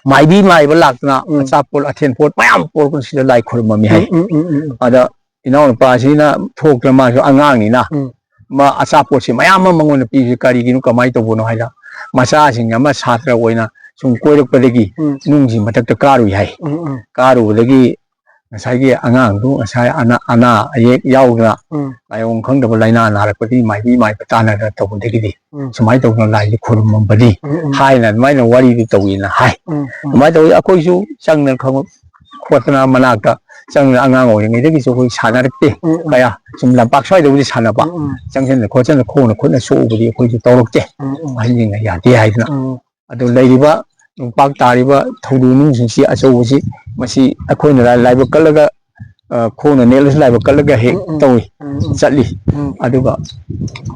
ꯃꯥꯏꯕꯤ ꯃꯥꯏꯕ ꯂꯥꯛꯇꯅ ꯎꯝ꯫ ꯑꯆꯥꯄꯣꯠ ꯑꯊꯦꯟ ꯄꯣꯠ ꯃꯌꯥꯝ ꯄꯨꯔꯛꯇꯅ ꯁꯤꯗ ꯂꯥꯏ ꯈꯨꯔꯨꯝꯃꯝꯃꯤ ꯍꯥꯏ꯫ ꯎꯝ, ꯎꯝ, ꯎꯝ, ꯎꯝ, ꯎꯝ꯫ ꯑꯗ ꯏꯅꯥꯎꯅꯨꯄꯥꯁꯤꯅ ꯊꯣꯛꯇꯅ, ꯃꯥꯁꯨ ꯑꯉꯥꯡꯅꯤꯅ, ꯎꯝ꯫ ꯃꯥ ꯑꯆꯥꯄꯣꯠꯁꯦ ꯃꯌꯥꯝ ꯑꯃ ꯃꯉꯣꯟꯗ ꯄꯤꯕꯁꯦ ꯀꯔꯤꯒꯤꯅꯣ, ꯀꯃꯥꯏꯅ ꯇꯧꯕꯅꯣ ꯍꯥꯏꯗ, ꯃꯆꯥꯁꯤꯡ ꯑꯃ ꯁꯥꯇ꯭ꯔ ꯑꯣꯏꯅ ꯁꯨꯝ ꯀꯣꯏꯔꯛꯄꯗꯒꯤ ꯎꯝ꯫ ꯅꯨꯡꯁꯤ ꯃꯊꯛꯇ ꯀꯥꯔꯨꯏ ꯍꯥꯏ꯫ ꯎꯝ, ꯎꯝ꯫ ꯀꯥꯔꯨꯕꯗꯒꯤ ꯉꯁꯥꯏꯒꯤ ꯑꯉꯥꯡꯗꯨ ꯉꯁꯥꯏ ꯑꯅꯥ ꯑꯅꯥ ꯑꯌꯦꯛ ꯌꯥꯎꯗꯅ, ꯎꯝ꯫ ꯂꯥꯏꯑꯣꯡ ꯈꯪꯗꯕ ꯂꯥꯏꯅꯥ ꯅꯥꯔꯛꯄꯗꯒꯤ ꯃꯥꯏꯕꯤ ꯃꯥꯏꯕ ꯇꯥꯟꯅꯗꯅ ꯇꯧꯕꯗꯒꯤꯗꯤ ꯎꯝ, ꯎꯝ꯫ ꯁꯨꯃꯥꯏꯅ ꯇꯧꯗꯅ ꯂꯥꯏꯁꯦ ꯈꯨꯔꯨꯝꯃꯝꯕꯅꯤ ꯎꯝ, ꯎꯝ꯫ ꯍꯥꯏꯅ ꯑꯗꯨꯃꯥꯏꯅ ꯋꯥꯔꯤꯗꯨ ꯇꯧꯋꯦꯅ ꯍꯥꯏ꯫ ꯎꯝ, ꯎꯝ꯫ ꯑꯗꯨꯃꯥꯏꯅ ꯇꯧꯋꯤ꯫ ꯑꯩꯈꯣꯏꯁꯨ ꯆꯪꯗꯅ ꯈꯪ-, ꯈꯣꯠꯇꯅ ꯃꯅꯥꯛꯇ ꯆꯪꯗꯅ ꯑꯉꯥꯡ ꯑꯣꯏꯔꯤꯉꯩꯗꯒꯤꯁꯨ ꯑꯩꯈꯣꯏ ꯁꯥꯟꯅꯔꯛꯇꯦ꯫ ꯎꯝ, ꯎꯝ꯫ ꯀꯌꯥ ꯁꯨꯝ ꯂꯝꯄꯥꯛ ꯁ꯭ꯋꯥꯏꯗꯕꯨꯗꯤ ꯁꯥꯟꯅꯕ, ꯎꯝ, ꯎꯝ꯫ ꯆꯪꯁꯤꯟꯗ ꯈꯣꯠꯆꯟꯗ ꯈꯣꯡꯅ ꯈꯨꯠꯅ ꯁꯣꯛꯎꯕꯗꯤ ꯑꯩꯈꯣꯏꯁꯨ ꯇꯧꯔꯛꯇꯦ꯫ ꯎꯝ, ꯎꯝ꯫ ꯑꯍꯟꯁꯤꯡꯅ ꯌꯥꯗꯦ ꯍꯥꯏꯗꯅ꯫ ꯎꯝ꯫ ꯑꯗꯨ ꯂꯩꯔꯤꯕ ꯅꯨꯡꯄꯥꯛ ꯇꯥꯔꯤꯕ ꯊꯧꯗꯣꯛ ꯅꯨꯡꯁꯤꯡꯁꯤ ꯑꯆꯧꯕꯁꯤ ꯃꯁꯤ ꯑꯩꯈꯣꯏꯅ ꯂꯥꯏ-, ꯂꯥꯏꯕꯛ ꯀꯜꯂꯒ, ꯑ, ꯈꯣꯡꯅ ꯅꯦꯠꯂꯁꯨ ꯂꯥꯏꯕꯛ ꯀꯜꯂꯒ ꯍꯦꯛ ꯎꯝ, ꯎꯝ꯫ ꯇꯧꯏ, ꯎꯝ, ꯎꯝ꯫ ꯆꯠꯂꯤ꯫ ꯎꯝ꯫ ꯑꯗꯨꯒ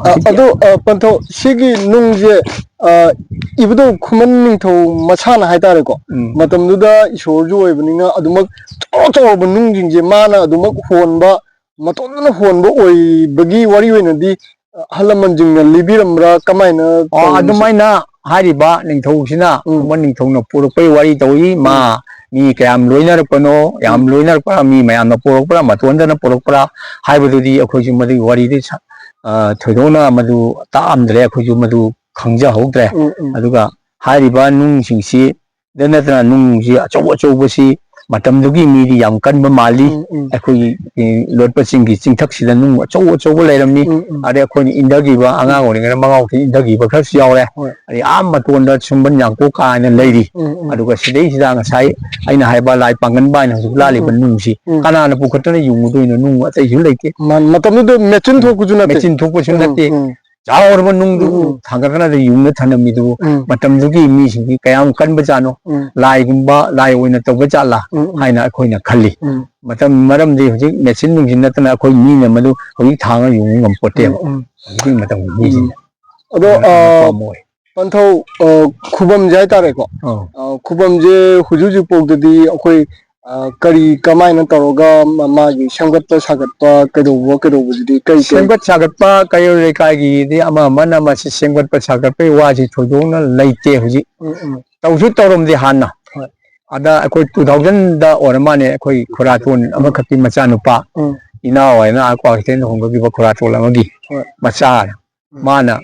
ꯑ, ꯍꯧꯖꯤꯛꯀꯤ ꯑꯗꯣ, ꯑ, ꯄꯟꯊꯧ, ꯁꯤꯒꯤ ꯅꯨꯡꯁꯦ, ꯑ, ꯏꯕꯨꯙꯧ ꯈꯨꯃꯟ ꯅꯤꯡꯊꯧ ꯃꯁꯥꯅ ꯍꯥꯏꯇꯥꯔꯦꯀꯣ, ꯎꯝ꯫ ꯃꯇꯝꯗꯨꯗ ꯏꯁꯣꯔꯁꯨ ꯑꯣꯏꯕꯅꯤꯅ ꯑꯗꯨꯃꯛ ꯆꯥꯎ ꯆꯥꯎꯔꯕ ꯅꯨꯡꯁꯤꯡꯁꯦ ꯃꯥꯅ ꯑꯗꯨꯃꯛ ꯍꯣꯟꯕ, ꯃꯇꯣꯝꯇꯅ ꯍꯣꯟꯕ ꯑꯣꯏꯕꯒꯤ ꯋꯥꯔꯤ ꯑꯣꯏꯅꯗꯤ, ꯑ, ꯑꯍꯜ ꯂꯃꯟꯁꯤꯡꯅ ꯂꯤꯕꯤꯔꯝꯕ꯭ꯔꯥ? ꯀꯃꯥꯏꯅ ꯑꯣ, ꯇꯧꯔꯤꯅꯣ? ꯑꯗꯨꯃꯥꯏꯅ ꯍꯥꯏꯔꯤꯕ ꯅꯤꯡꯊꯧꯁꯤꯅ, ꯎꯝ꯫ ꯈꯨꯃꯟ ꯅꯤꯡꯊꯧꯅ ꯄꯨꯔꯛꯄꯒꯤ ꯋꯥꯔꯤ ꯇꯧꯏ꯫ ꯃꯥ ꯎꯝ꯫ ꯃꯤ ꯀꯌꯥꯝ ꯂꯣꯏꯅꯔꯛꯄꯅꯣ, ꯌꯥꯝ ꯎꯝ꯫ ꯂꯣꯏꯅꯔꯛꯄ꯭ꯔꯥ, ꯃꯤ ꯃꯌꯥꯝꯅ ꯄꯨꯔꯛꯄ꯭ꯔꯥ, ꯃꯇꯣꯟꯗꯅ ꯄꯨꯔꯛꯄ꯭ꯔꯥ ꯍꯥꯏꯕꯗꯨꯗꯤ ꯑꯩꯈꯣꯏꯁꯨ ꯃꯗꯨꯒꯤ ꯋꯥꯔꯤꯗꯤ ꯁ-, ꯑ, ꯊꯣꯏꯗꯣꯛꯅ ꯃꯗꯨ ꯇꯥꯛꯑꯝꯗ꯭ꯔꯦ, ꯑꯩꯈꯣꯏꯁꯨ ꯃꯗꯨ ꯈꯪꯖꯍꯧꯗ꯭ꯔꯦ꯫ ꯎꯝ, ꯎꯝ꯫ ꯑꯗꯨꯒ ꯍꯥꯏꯔꯤꯕ ꯅꯨꯡꯁꯤꯡꯁꯤ ꯗ ꯅꯠꯇꯅ ꯅꯨꯡꯁꯤ ꯑꯆꯧ ꯑꯆꯧꯕꯁꯤ ꯃꯇꯝꯗꯨꯒꯤ ꯃꯤꯗꯤ ꯌꯥꯝ ꯀꯟꯕ ꯃꯥꯜꯂꯤ꯫ ꯎꯝ, ꯎꯝ꯫ ꯑꯩꯈꯣꯏꯒꯤ, ꯑꯦ, ꯂꯣꯠꯄ ꯆꯤꯡꯒꯤ ꯆꯤꯡꯊꯛꯁꯤꯗ ꯅꯨꯡ ꯑꯆꯧ ꯑꯆꯧꯕ ꯂꯩꯔꯝꯃꯤ꯫ ꯎꯝ, ꯎꯝ꯫ ꯑꯗꯩ ꯑꯩꯈꯣꯏꯅ ꯏꯟꯊꯈꯤꯕ, ꯑꯉꯥꯡ ꯎꯝ꯫ ꯑꯣꯏꯔꯤꯉꯩꯗ ꯃꯉꯥꯎ ꯊꯤ ꯏꯟꯊꯈꯤꯕ ꯈꯔꯁꯨ ꯌꯥꯎꯔꯦ꯫ ꯍꯣꯏ꯫ ꯑꯗꯩ ꯑꯥ ꯃꯇꯣꯟꯗ ꯁꯨꯝꯕꯟ ꯌꯥꯡꯀꯣꯛ ꯀꯥꯏꯅ ꯂꯩꯔꯤ꯫ ꯎꯝ, ꯎꯝ꯫ ꯑꯗꯨꯒ ꯁꯤꯗꯩꯁꯤꯗ ꯉꯁꯥꯏ ꯑꯩꯅ ꯍꯥꯏꯕ ꯂꯥꯏ ꯄꯥꯡꯒꯟꯕ ꯍꯥꯏꯅ ꯍꯧꯖꯤꯛ ꯎꯝ, ꯂꯥꯠꯂꯤꯕ ꯎꯝ꯫ ꯅꯨꯡꯁꯤ ꯎꯝ꯫ ꯀꯅꯥꯅ ꯄꯨꯈꯠꯇꯅ ꯌꯨꯡꯉꯨꯗꯣꯏꯅꯣ? ꯅꯨꯡ ꯑꯇꯩꯁꯨ ꯂꯩꯇꯦ꯫ ꯃꯥ-, ꯃꯇꯝꯗꯨꯗ ꯃꯦꯆꯤꯟ ꯎꯝ꯫ ꯊꯣꯛꯄꯁꯨ ꯅꯠꯇꯦ꯫ ꯃꯦꯆꯤꯟ ꯊꯣꯛꯄꯁꯨ ꯎꯝ, ꯅꯠꯇꯦ꯫ ꯎꯝ꯫ ꯆꯥꯎꯔꯕ ꯅꯨꯡꯗꯨ ꯎꯝ, ꯎꯝ꯫ ꯊꯥꯡꯒꯠꯇꯅ ꯌꯨꯡꯅ ꯊꯅꯝꯃꯤꯗꯨꯕꯨ ꯎꯝ꯫ ꯃꯇꯝꯗꯨꯒꯤ ꯃꯤꯁꯤꯡꯗꯤ ꯀꯌꯥꯝ ꯀꯟꯕ ꯖꯥꯠꯅꯣ? ꯎꯝ꯫ ꯂꯥꯏꯒꯨꯝꯕ, ꯂꯥꯏ ꯑꯣꯏꯅ ꯇꯧꯕ ꯖꯥꯠꯂꯥ ꯎꯝ, ꯎꯝ꯫ ꯍꯥꯏꯅ ꯑꯩꯈꯣꯏꯅ ꯈꯜꯂꯤ꯫ ꯎꯝ꯫ ꯃꯇꯝ, ꯃꯔꯝꯗꯤ ꯍꯧꯖꯤꯛ ꯃꯦꯆꯤꯟ ꯅꯨꯡꯆꯤꯟ ꯅꯠꯇꯅ ꯑꯩꯈꯣꯏ ꯃꯤꯅ ꯃꯗꯨ ꯍꯧꯖꯤꯛ ꯊꯥꯡꯉ ꯌꯨꯡꯕ ꯉꯝꯄꯣꯠꯇꯦꯕ꯫ ꯎꯝ, ꯎꯝ꯫ ꯍꯧꯖꯤꯛꯀꯤ ꯃꯇꯝꯒꯤ ꯃꯤꯁꯤꯡꯅ꯫ ꯎꯝ꯫ ꯑꯗꯣ, ꯑꯗꯨꯅ ꯑ, ꯑꯄꯥꯝꯕ ꯑꯣꯏ꯫ ꯄꯟꯊꯧ, ꯑ, ꯈꯨꯕꯝꯁꯦ ꯍꯥꯏꯇꯥꯔꯦꯀꯣ꯫ ꯑꯧ꯫ ꯑ, ꯈꯨꯕꯝꯁꯦ ꯍꯧꯖꯤꯛ ꯍꯧꯖꯤꯛ ꯐꯥꯎꯗꯗꯤ ꯑꯩꯈꯣꯏ, ꯑ, ꯀꯔꯤ ꯀꯃꯥꯏꯅ ꯇꯧꯔꯒ ꯃ-, ꯃꯥꯒꯤ ꯁꯦꯝꯒꯠꯄ ꯁꯥꯒꯠꯄ ꯀꯩꯗꯧꯕ ꯀꯩꯗꯧꯕꯁꯤꯗꯤ ꯀꯩ ꯀꯩ? ꯁꯦꯝꯒꯠ ꯁꯥꯒꯠꯄ ꯀꯩꯔꯣꯜ ꯂꯩꯀꯥꯏꯒꯤꯗꯤ ꯑꯃ ꯑꯃꯅ ꯃꯁꯤ ꯁꯦꯝꯒꯠꯄ ꯁꯥꯒꯠꯄꯒꯤ ꯋꯥꯁꯤ ꯊꯣꯏꯗꯣꯛꯅ ꯂꯩꯇꯦ ꯍꯧꯖꯤꯛ꯫ ꯎꯝ, ꯎꯝ꯫ ꯇꯧꯁꯨ ꯇꯧꯔꯝꯗꯦ ꯍꯥꯟꯅ꯫ ꯍꯣꯏ꯫ ꯑꯗ ꯑꯩꯈꯣꯏ two thousand ꯗ ꯑꯣꯏꯔ ꯃꯥꯜꯂꯦ, ꯑꯩꯈꯣꯏ ꯈꯨꯔꯥꯇꯣꯟ ꯎꯝ꯫ ꯑꯃꯈꯛꯀꯤ ꯃꯆꯥꯅꯨꯄꯥ, ꯎꯝ꯫ ꯏꯅꯥꯎ ꯍꯥꯏꯅ ꯑꯥ ꯀ꯭ꯋꯥꯀꯩꯊꯦꯜꯗ ꯍꯣꯡꯗꯣꯛꯈꯤꯕ ꯈꯨꯔꯥꯇꯣꯟ ꯑꯃꯒꯤ ꯍꯣꯏ꯫ ꯃꯆꯥ꯫ ꯎꯝ꯫ ꯃꯥꯅ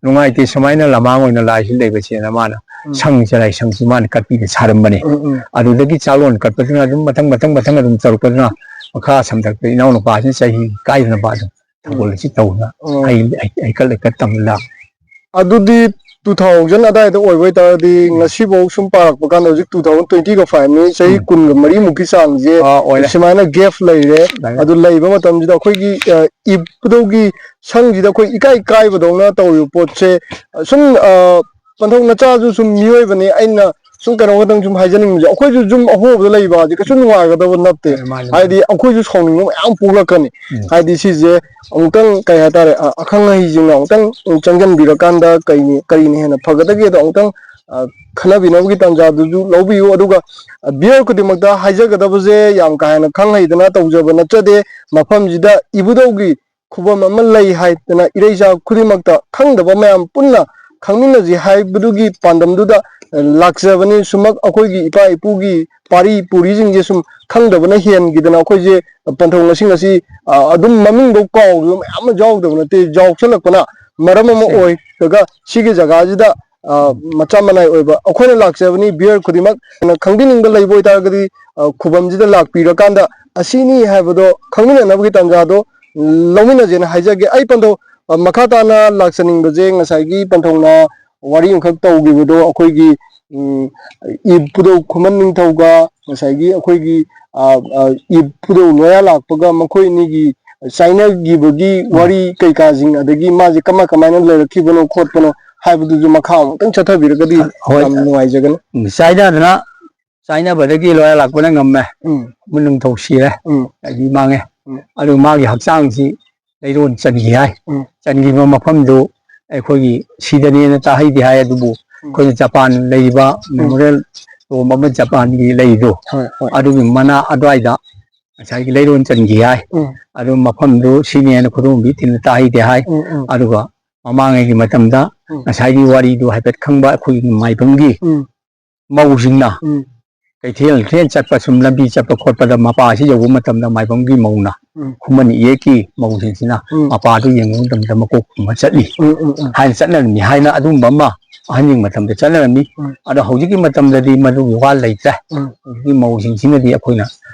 ꯅꯨꯡꯉꯥꯏꯇꯦ ꯁꯨꯃꯥꯏꯅ ꯂꯃꯥꯡ ꯑꯣꯏꯅ ꯂꯥꯏꯁꯤ ꯂꯩꯕꯁꯦꯅ ꯃꯥꯅ ꯎꯝ꯫ ꯁꯪ ꯆꯔꯥꯏ ꯁꯪꯁꯤ ꯃꯥꯅ ꯀꯠꯄꯤꯗ ꯁꯥꯔꯝꯕꯅꯤ꯫ ꯎꯝ, ꯎꯝ꯫ ꯑꯗꯨꯗꯒꯤ ꯆꯥꯂꯣꯟ ꯀꯠꯄꯗꯨꯅ ꯑꯗꯨꯝ ꯃꯊꯪ, ꯃꯊꯪ, ꯃꯊꯪ ꯑꯗꯨꯝ ꯇꯧꯔꯛꯄꯗꯨꯅ ꯃꯈꯥ ꯁꯝꯊꯔꯛꯄꯗ ꯏꯅꯥꯎꯅꯨꯄꯥꯁꯤꯅ ꯆꯍꯤ ꯀꯥꯏꯗꯅꯕ ꯑꯗꯨꯝ ꯊꯧꯒꯜ ꯎꯝ꯫ ꯑꯁꯤ ꯇꯧꯗꯅ ꯎꯝ꯫ ꯍꯩ-, ꯍꯩ-, ꯍꯩꯀꯠ ꯂꯩꯀꯠ ꯇꯝꯗꯅ꯫ ꯑꯗꯨꯗꯤ two thousand ꯑꯗꯥꯏꯗ ꯑꯣꯏꯕ ꯑꯣꯏꯇꯥꯔꯗꯤ ꯎꯝ꯫ ꯉꯁꯤꯐꯥꯎ ꯁꯨꯝ ꯄꯥꯔꯛꯄ ꯀꯥꯟꯗ ꯍꯧꯖꯤꯛ two thousand twenty-five ꯅꯤ, ꯆꯍꯤ ꯎꯝ꯫ ꯀꯨꯟꯒ ꯃꯔꯤꯃꯨꯛꯀꯤ ꯆꯥꯡꯁꯦ ꯑꯥ, ꯑꯣꯏꯔꯦ꯫ ꯁꯨꯃꯥꯏꯅ gap ꯂꯩꯔꯦ꯫ ꯂꯩꯔꯦ꯫ ꯑꯗꯨ ꯂꯩꯕ ꯃꯇꯝꯁꯤꯗ ꯑꯩꯈꯣꯏꯒꯤ, ꯑ, ꯏꯄꯨꯗꯧꯒꯤ ꯁꯪꯁꯤꯗ ꯑꯩꯈꯣꯏ ꯏꯀꯥꯏ ꯀꯥꯏꯕꯗꯧꯅ ꯇꯧꯔꯤꯕ ꯄꯣꯠꯁꯦ, ꯑ, ꯁꯨꯝ, ꯑ, ꯄꯟꯊꯧ ꯅꯆꯥꯁꯨ ꯁꯨꯝ ꯃꯤꯑꯣꯏꯕꯅꯤ, ꯑꯩꯅ ꯁꯨꯝ ꯀꯩꯅꯣ ꯈꯛꯇꯪ ꯁꯨꯝ ꯍꯥꯏꯖꯅꯤꯡꯕꯁꯦ, ꯑꯩꯈꯣꯏꯁꯨ ꯌꯨꯝ ꯑꯍꯣꯡꯕꯗ ꯂꯩꯕ ꯍꯥꯏꯁꯦ ꯀꯩꯁꯨ ꯅꯨꯡꯉꯥꯏꯒꯗꯕ ꯅꯠꯇꯦ꯫ ꯑꯦ, ꯃꯥꯅꯤ, ꯃꯥꯅꯤ꯫ ꯍꯥꯏꯗꯤ ꯑꯩꯈꯣꯏꯁꯨ ꯁꯥꯎꯅꯤꯡꯕ ꯃꯌꯥꯝ ꯄꯣꯛꯂꯛꯀꯅꯤ꯫ ꯎꯝ꯫ ꯍꯥꯏꯗꯤ ꯁꯤꯁꯦ ꯑꯃꯨꯛꯇꯪ ꯀꯩ ꯍꯥꯏꯇꯥꯔꯦ, ꯑ, ꯑꯈꯪ ꯑꯍꯩꯁꯤꯡꯅ ꯑꯃꯨꯛꯇꯪ ꯆꯪꯁꯤꯟꯕꯤꯔꯀꯥꯟꯗ ꯀꯩꯅꯤ, ꯀꯔꯤꯅ ꯍꯦꯟꯅ ꯐꯒꯗꯒꯦꯗꯣ ꯑꯃꯨꯛꯇꯪ, ꯑ, ꯈꯟꯅꯕꯤꯅꯕꯒꯤ ꯇꯥꯟꯖꯥꯗꯨꯁꯨ ꯂꯧꯕꯤꯌꯨ꯫ ꯑꯗꯨꯒ, ꯑ, viewer ꯈꯨꯗꯤꯡꯃꯛꯇ ꯍꯥꯏꯖꯒꯗꯕꯁꯦ ꯌꯥꯝ ꯀꯥ ꯍꯦꯟꯅ ꯈꯪ ꯍꯩꯗꯅ ꯇꯧꯖꯕ ꯅꯠꯆꯗꯦ꯫ ꯃꯐꯝꯁꯤꯗ ꯏꯕꯨꯙꯧꯒꯤ ꯈꯨꯕꯝ ꯑꯃ ꯂꯩ ꯍꯥꯏꯗꯅ ꯏꯔꯩꯆꯥ ꯈꯨꯗꯤꯡꯃꯛꯇ ꯈꯪꯗꯕ ꯃꯌꯥꯝ ꯄꯨꯟꯅ ꯈꯪꯃꯤꯟꯅꯁꯤ ꯍꯥꯏꯕꯗꯨꯒꯤ ꯄꯥꯟꯗꯝꯗꯨꯗ, ꯑ, ꯂꯥꯛꯆꯕꯅꯤ꯫ ꯁꯨꯝꯃꯛ ꯑꯩꯈꯣꯏꯒꯤ ꯏꯄꯥ ꯏꯄꯨꯒꯤ ꯄꯥꯔꯤ ꯄꯨꯔꯤꯁꯤꯡꯁꯦ ꯁꯨꯝ ꯈꯪꯗꯕꯅ ꯍꯦꯟꯈꯤꯗꯅ ꯑꯩꯈꯣꯏꯁꯦ ꯄꯟꯊꯧ ꯉꯁꯤ ꯉꯁꯤ, ꯑ, ꯑꯗꯨꯝ ꯃꯃꯤꯡꯐꯧ ꯀꯥꯎꯈꯤꯕ ꯃꯌꯥꯝ ꯑꯃ ꯌꯥꯎꯗꯕ ꯅꯠꯇꯦ, ꯌꯥꯎꯁꯜꯂꯛꯄꯅ ꯃꯔꯝ ꯑꯃ ꯁꯦ꯫ ꯑꯣꯏꯔꯒ ꯁꯤꯒꯤ ꯖꯒꯥꯁꯤꯗ, ꯑ, ꯎꯝ꯫ ꯃꯆꯥ ꯃꯅꯥꯏ ꯑꯣꯏꯕ ꯑꯩꯈꯣꯏꯅ ꯂꯥꯛꯆꯕꯅꯤ꯫ Viewer ꯈꯨꯗꯤꯡꯃꯛ ꯈꯪꯕꯤꯅꯤꯡꯕ ꯂꯩꯕ ꯑꯣꯏꯇꯥꯔꯒꯗꯤ, ꯑ, ꯈꯨꯕꯝꯁꯤꯗ ꯂꯥꯛꯄꯤꯔꯀꯥꯟꯗ ꯑꯁꯤꯅꯤ ꯍꯥꯏꯕꯗꯣ ꯈꯪꯃꯤꯟꯅꯅꯕꯒꯤ ꯇꯥꯟꯖꯥꯗꯣ ꯂꯧꯃꯤꯟꯅꯁꯦꯅ ꯍꯥꯏꯖꯒꯦ꯫ ꯑꯩ ꯄꯟꯊꯧ, ꯑ, ꯃꯈꯥ ꯇꯥꯅ ꯂꯥꯛꯆꯅꯤꯡꯕꯁꯦ ꯉꯁꯥꯏꯒꯤ ꯄꯟꯊꯧꯅ ꯋꯥꯔꯤ ꯑꯃꯈꯛ ꯇꯧꯈꯤꯕꯗꯣ ꯑꯩꯈꯣꯏꯒꯤ, ꯎꯝ, ꯏꯄꯨꯗꯧ ꯈꯨꯃꯟ ꯅꯤꯡꯊꯧꯒ ꯉꯁꯥꯏꯒꯤ ꯑꯩꯈꯣꯏꯒꯤ, ꯑ, ꯑ, ꯏꯄꯨꯗꯧ ꯂꯣꯌꯥ ꯂꯥꯛꯄꯒ ꯃꯈꯣꯏ ꯑꯅꯤꯒꯤ ꯆꯥꯏꯅꯈꯤꯕꯒꯤ ꯎꯝ꯫ ꯋꯥꯔꯤ ꯀꯩꯀꯥꯁꯤꯡ, ꯑꯗꯒꯤ ꯃꯥꯁꯦ ꯀꯃꯥꯏ ꯀꯃꯥꯏꯅ ꯂꯩꯔꯛꯈꯤꯕꯅꯣ ꯈꯣꯠꯄꯅꯣ ꯍꯥꯏꯕꯗꯨꯁꯨ ꯃꯈꯥ ꯑꯃꯨꯛꯇꯪ ꯆꯠꯊꯕꯤꯔꯒꯗꯤ ꯍꯣꯏ꯫ ꯌꯥꯝ ꯅꯨꯡꯉꯥꯏꯖꯒꯅꯤ꯫ ꯎꯝ, ꯆꯥꯏꯅꯗꯅ, ꯆꯥꯏꯅꯕꯗꯒꯤ ꯂꯣꯌꯥ ꯂꯥꯛꯄꯅ ꯉꯝꯃꯦ꯫ ꯎꯝ꯫ ꯈꯨꯃꯟ ꯅꯤꯡꯊꯧ ꯁꯤꯔꯦ꯫ ꯎꯝ꯫ ꯂꯥꯏꯕꯤ ꯃꯥꯡꯉꯦ꯫ ꯎꯝ꯫ ꯑꯗꯨ ꯃꯥꯒꯤ ꯍꯛꯆꯥꯡꯁꯤ ꯂꯩꯔꯣꯟ ꯆꯟꯈꯤ ꯍꯥꯏ꯫ ꯎꯝ꯫ ꯆꯟꯈꯤꯕ ꯃꯐꯝꯗꯨ ꯑꯩꯈꯣꯏꯒꯤ ꯁꯤꯗꯅꯦꯅ ꯇꯥꯍꯩꯗꯦ ꯍꯥꯏ, ꯑꯗꯨꯕꯨ ꯎꯝ꯫ ꯑꯩꯈꯣꯏꯅ ꯖꯄꯥꯟ ꯂꯩꯔꯤꯕ ꯎꯝ꯫ Memorial tomb ꯑꯃ ꯖꯄꯥꯟꯒꯤ ꯂꯩꯗꯣ, ꯍꯣꯏ, ꯍꯣꯏ꯫ ꯑꯗꯨꯒꯤ ꯃꯅꯥ ꯑꯗꯨꯋꯥꯏꯗ ꯉꯁꯥꯏꯒꯤ ꯂꯩꯔꯣꯟ ꯆꯟꯈꯤ ꯍꯥꯏ꯫ ꯎꯝ꯫ ꯑꯗꯨ ꯃꯐꯝꯗꯨ ꯁꯤꯅꯦꯅ ꯈꯨꯗꯣꯝꯕꯤ ꯊꯤꯟꯅ ꯇꯥꯍꯩꯗꯦ ꯍꯥꯏ꯫ ꯎꯝ, ꯎꯝ꯫ ꯑꯗꯨꯒ ꯃꯃꯥꯡꯉꯩꯒꯤ ꯃꯇꯝꯗ ꯎꯝ꯫ ꯉꯁꯥꯏꯒꯤ ꯋꯥꯔꯤꯗꯨ ꯍꯥꯏꯐꯦꯠ ꯈꯪꯕ ꯑꯩꯈꯣꯏꯒꯤ ꯃꯥꯏꯕꯝꯒꯤ ꯎꯝ꯫ ꯃꯧꯁꯤꯡꯅ ꯎꯝ꯫ ꯀꯩꯊꯦꯜ ꯀꯩꯊꯦꯜ ꯆꯠꯄ, ꯁꯨꯝ ꯂꯝꯕꯤ ꯆꯠꯄ ꯈꯣꯠꯄꯗ ꯃꯄꯥꯁꯤ ꯌꯧꯕ ꯃꯇꯝꯗ ꯃꯥꯏꯕꯝꯒꯤ ꯃꯧꯅ ꯎꯝ꯫ ꯈꯨꯃꯟ ꯏꯌꯦꯛꯀꯤ ꯃꯧꯁꯤꯡꯁꯤꯅ ꯎꯝ꯫ ꯃꯄꯥꯗꯨ ꯌꯦꯡꯕ ꯃꯇꯝꯗ ꯃꯀꯣꯛ ꯈꯨꯝꯕ ꯆꯠꯂꯤ ꯎꯝ, ꯎꯝ, ꯎꯝ꯫ ꯍꯥꯏꯅ ꯆꯠꯅꯔꯝꯃꯤ ꯍꯥꯏꯅ ꯑꯗꯨꯒꯨꯝꯕ ꯑꯃ ꯑꯍꯟꯒꯤ ꯃꯇꯝꯗ ꯆꯠꯅꯔꯝꯃꯤ꯫ ꯎꯝ꯫ ꯑꯗꯣ ꯍꯧꯖꯤꯛꯀꯤ ꯃꯇꯝꯗꯗꯤ ꯃꯗꯨꯒꯤ ꯋꯥ ꯂꯩꯇ꯭ꯔꯦ꯫ ꯎꯝ꯫ ꯍꯧꯖꯤꯛꯀꯤ ꯃꯧꯁꯤꯡꯁꯤꯅꯗꯤ ꯑꯩꯈꯣꯏꯅ,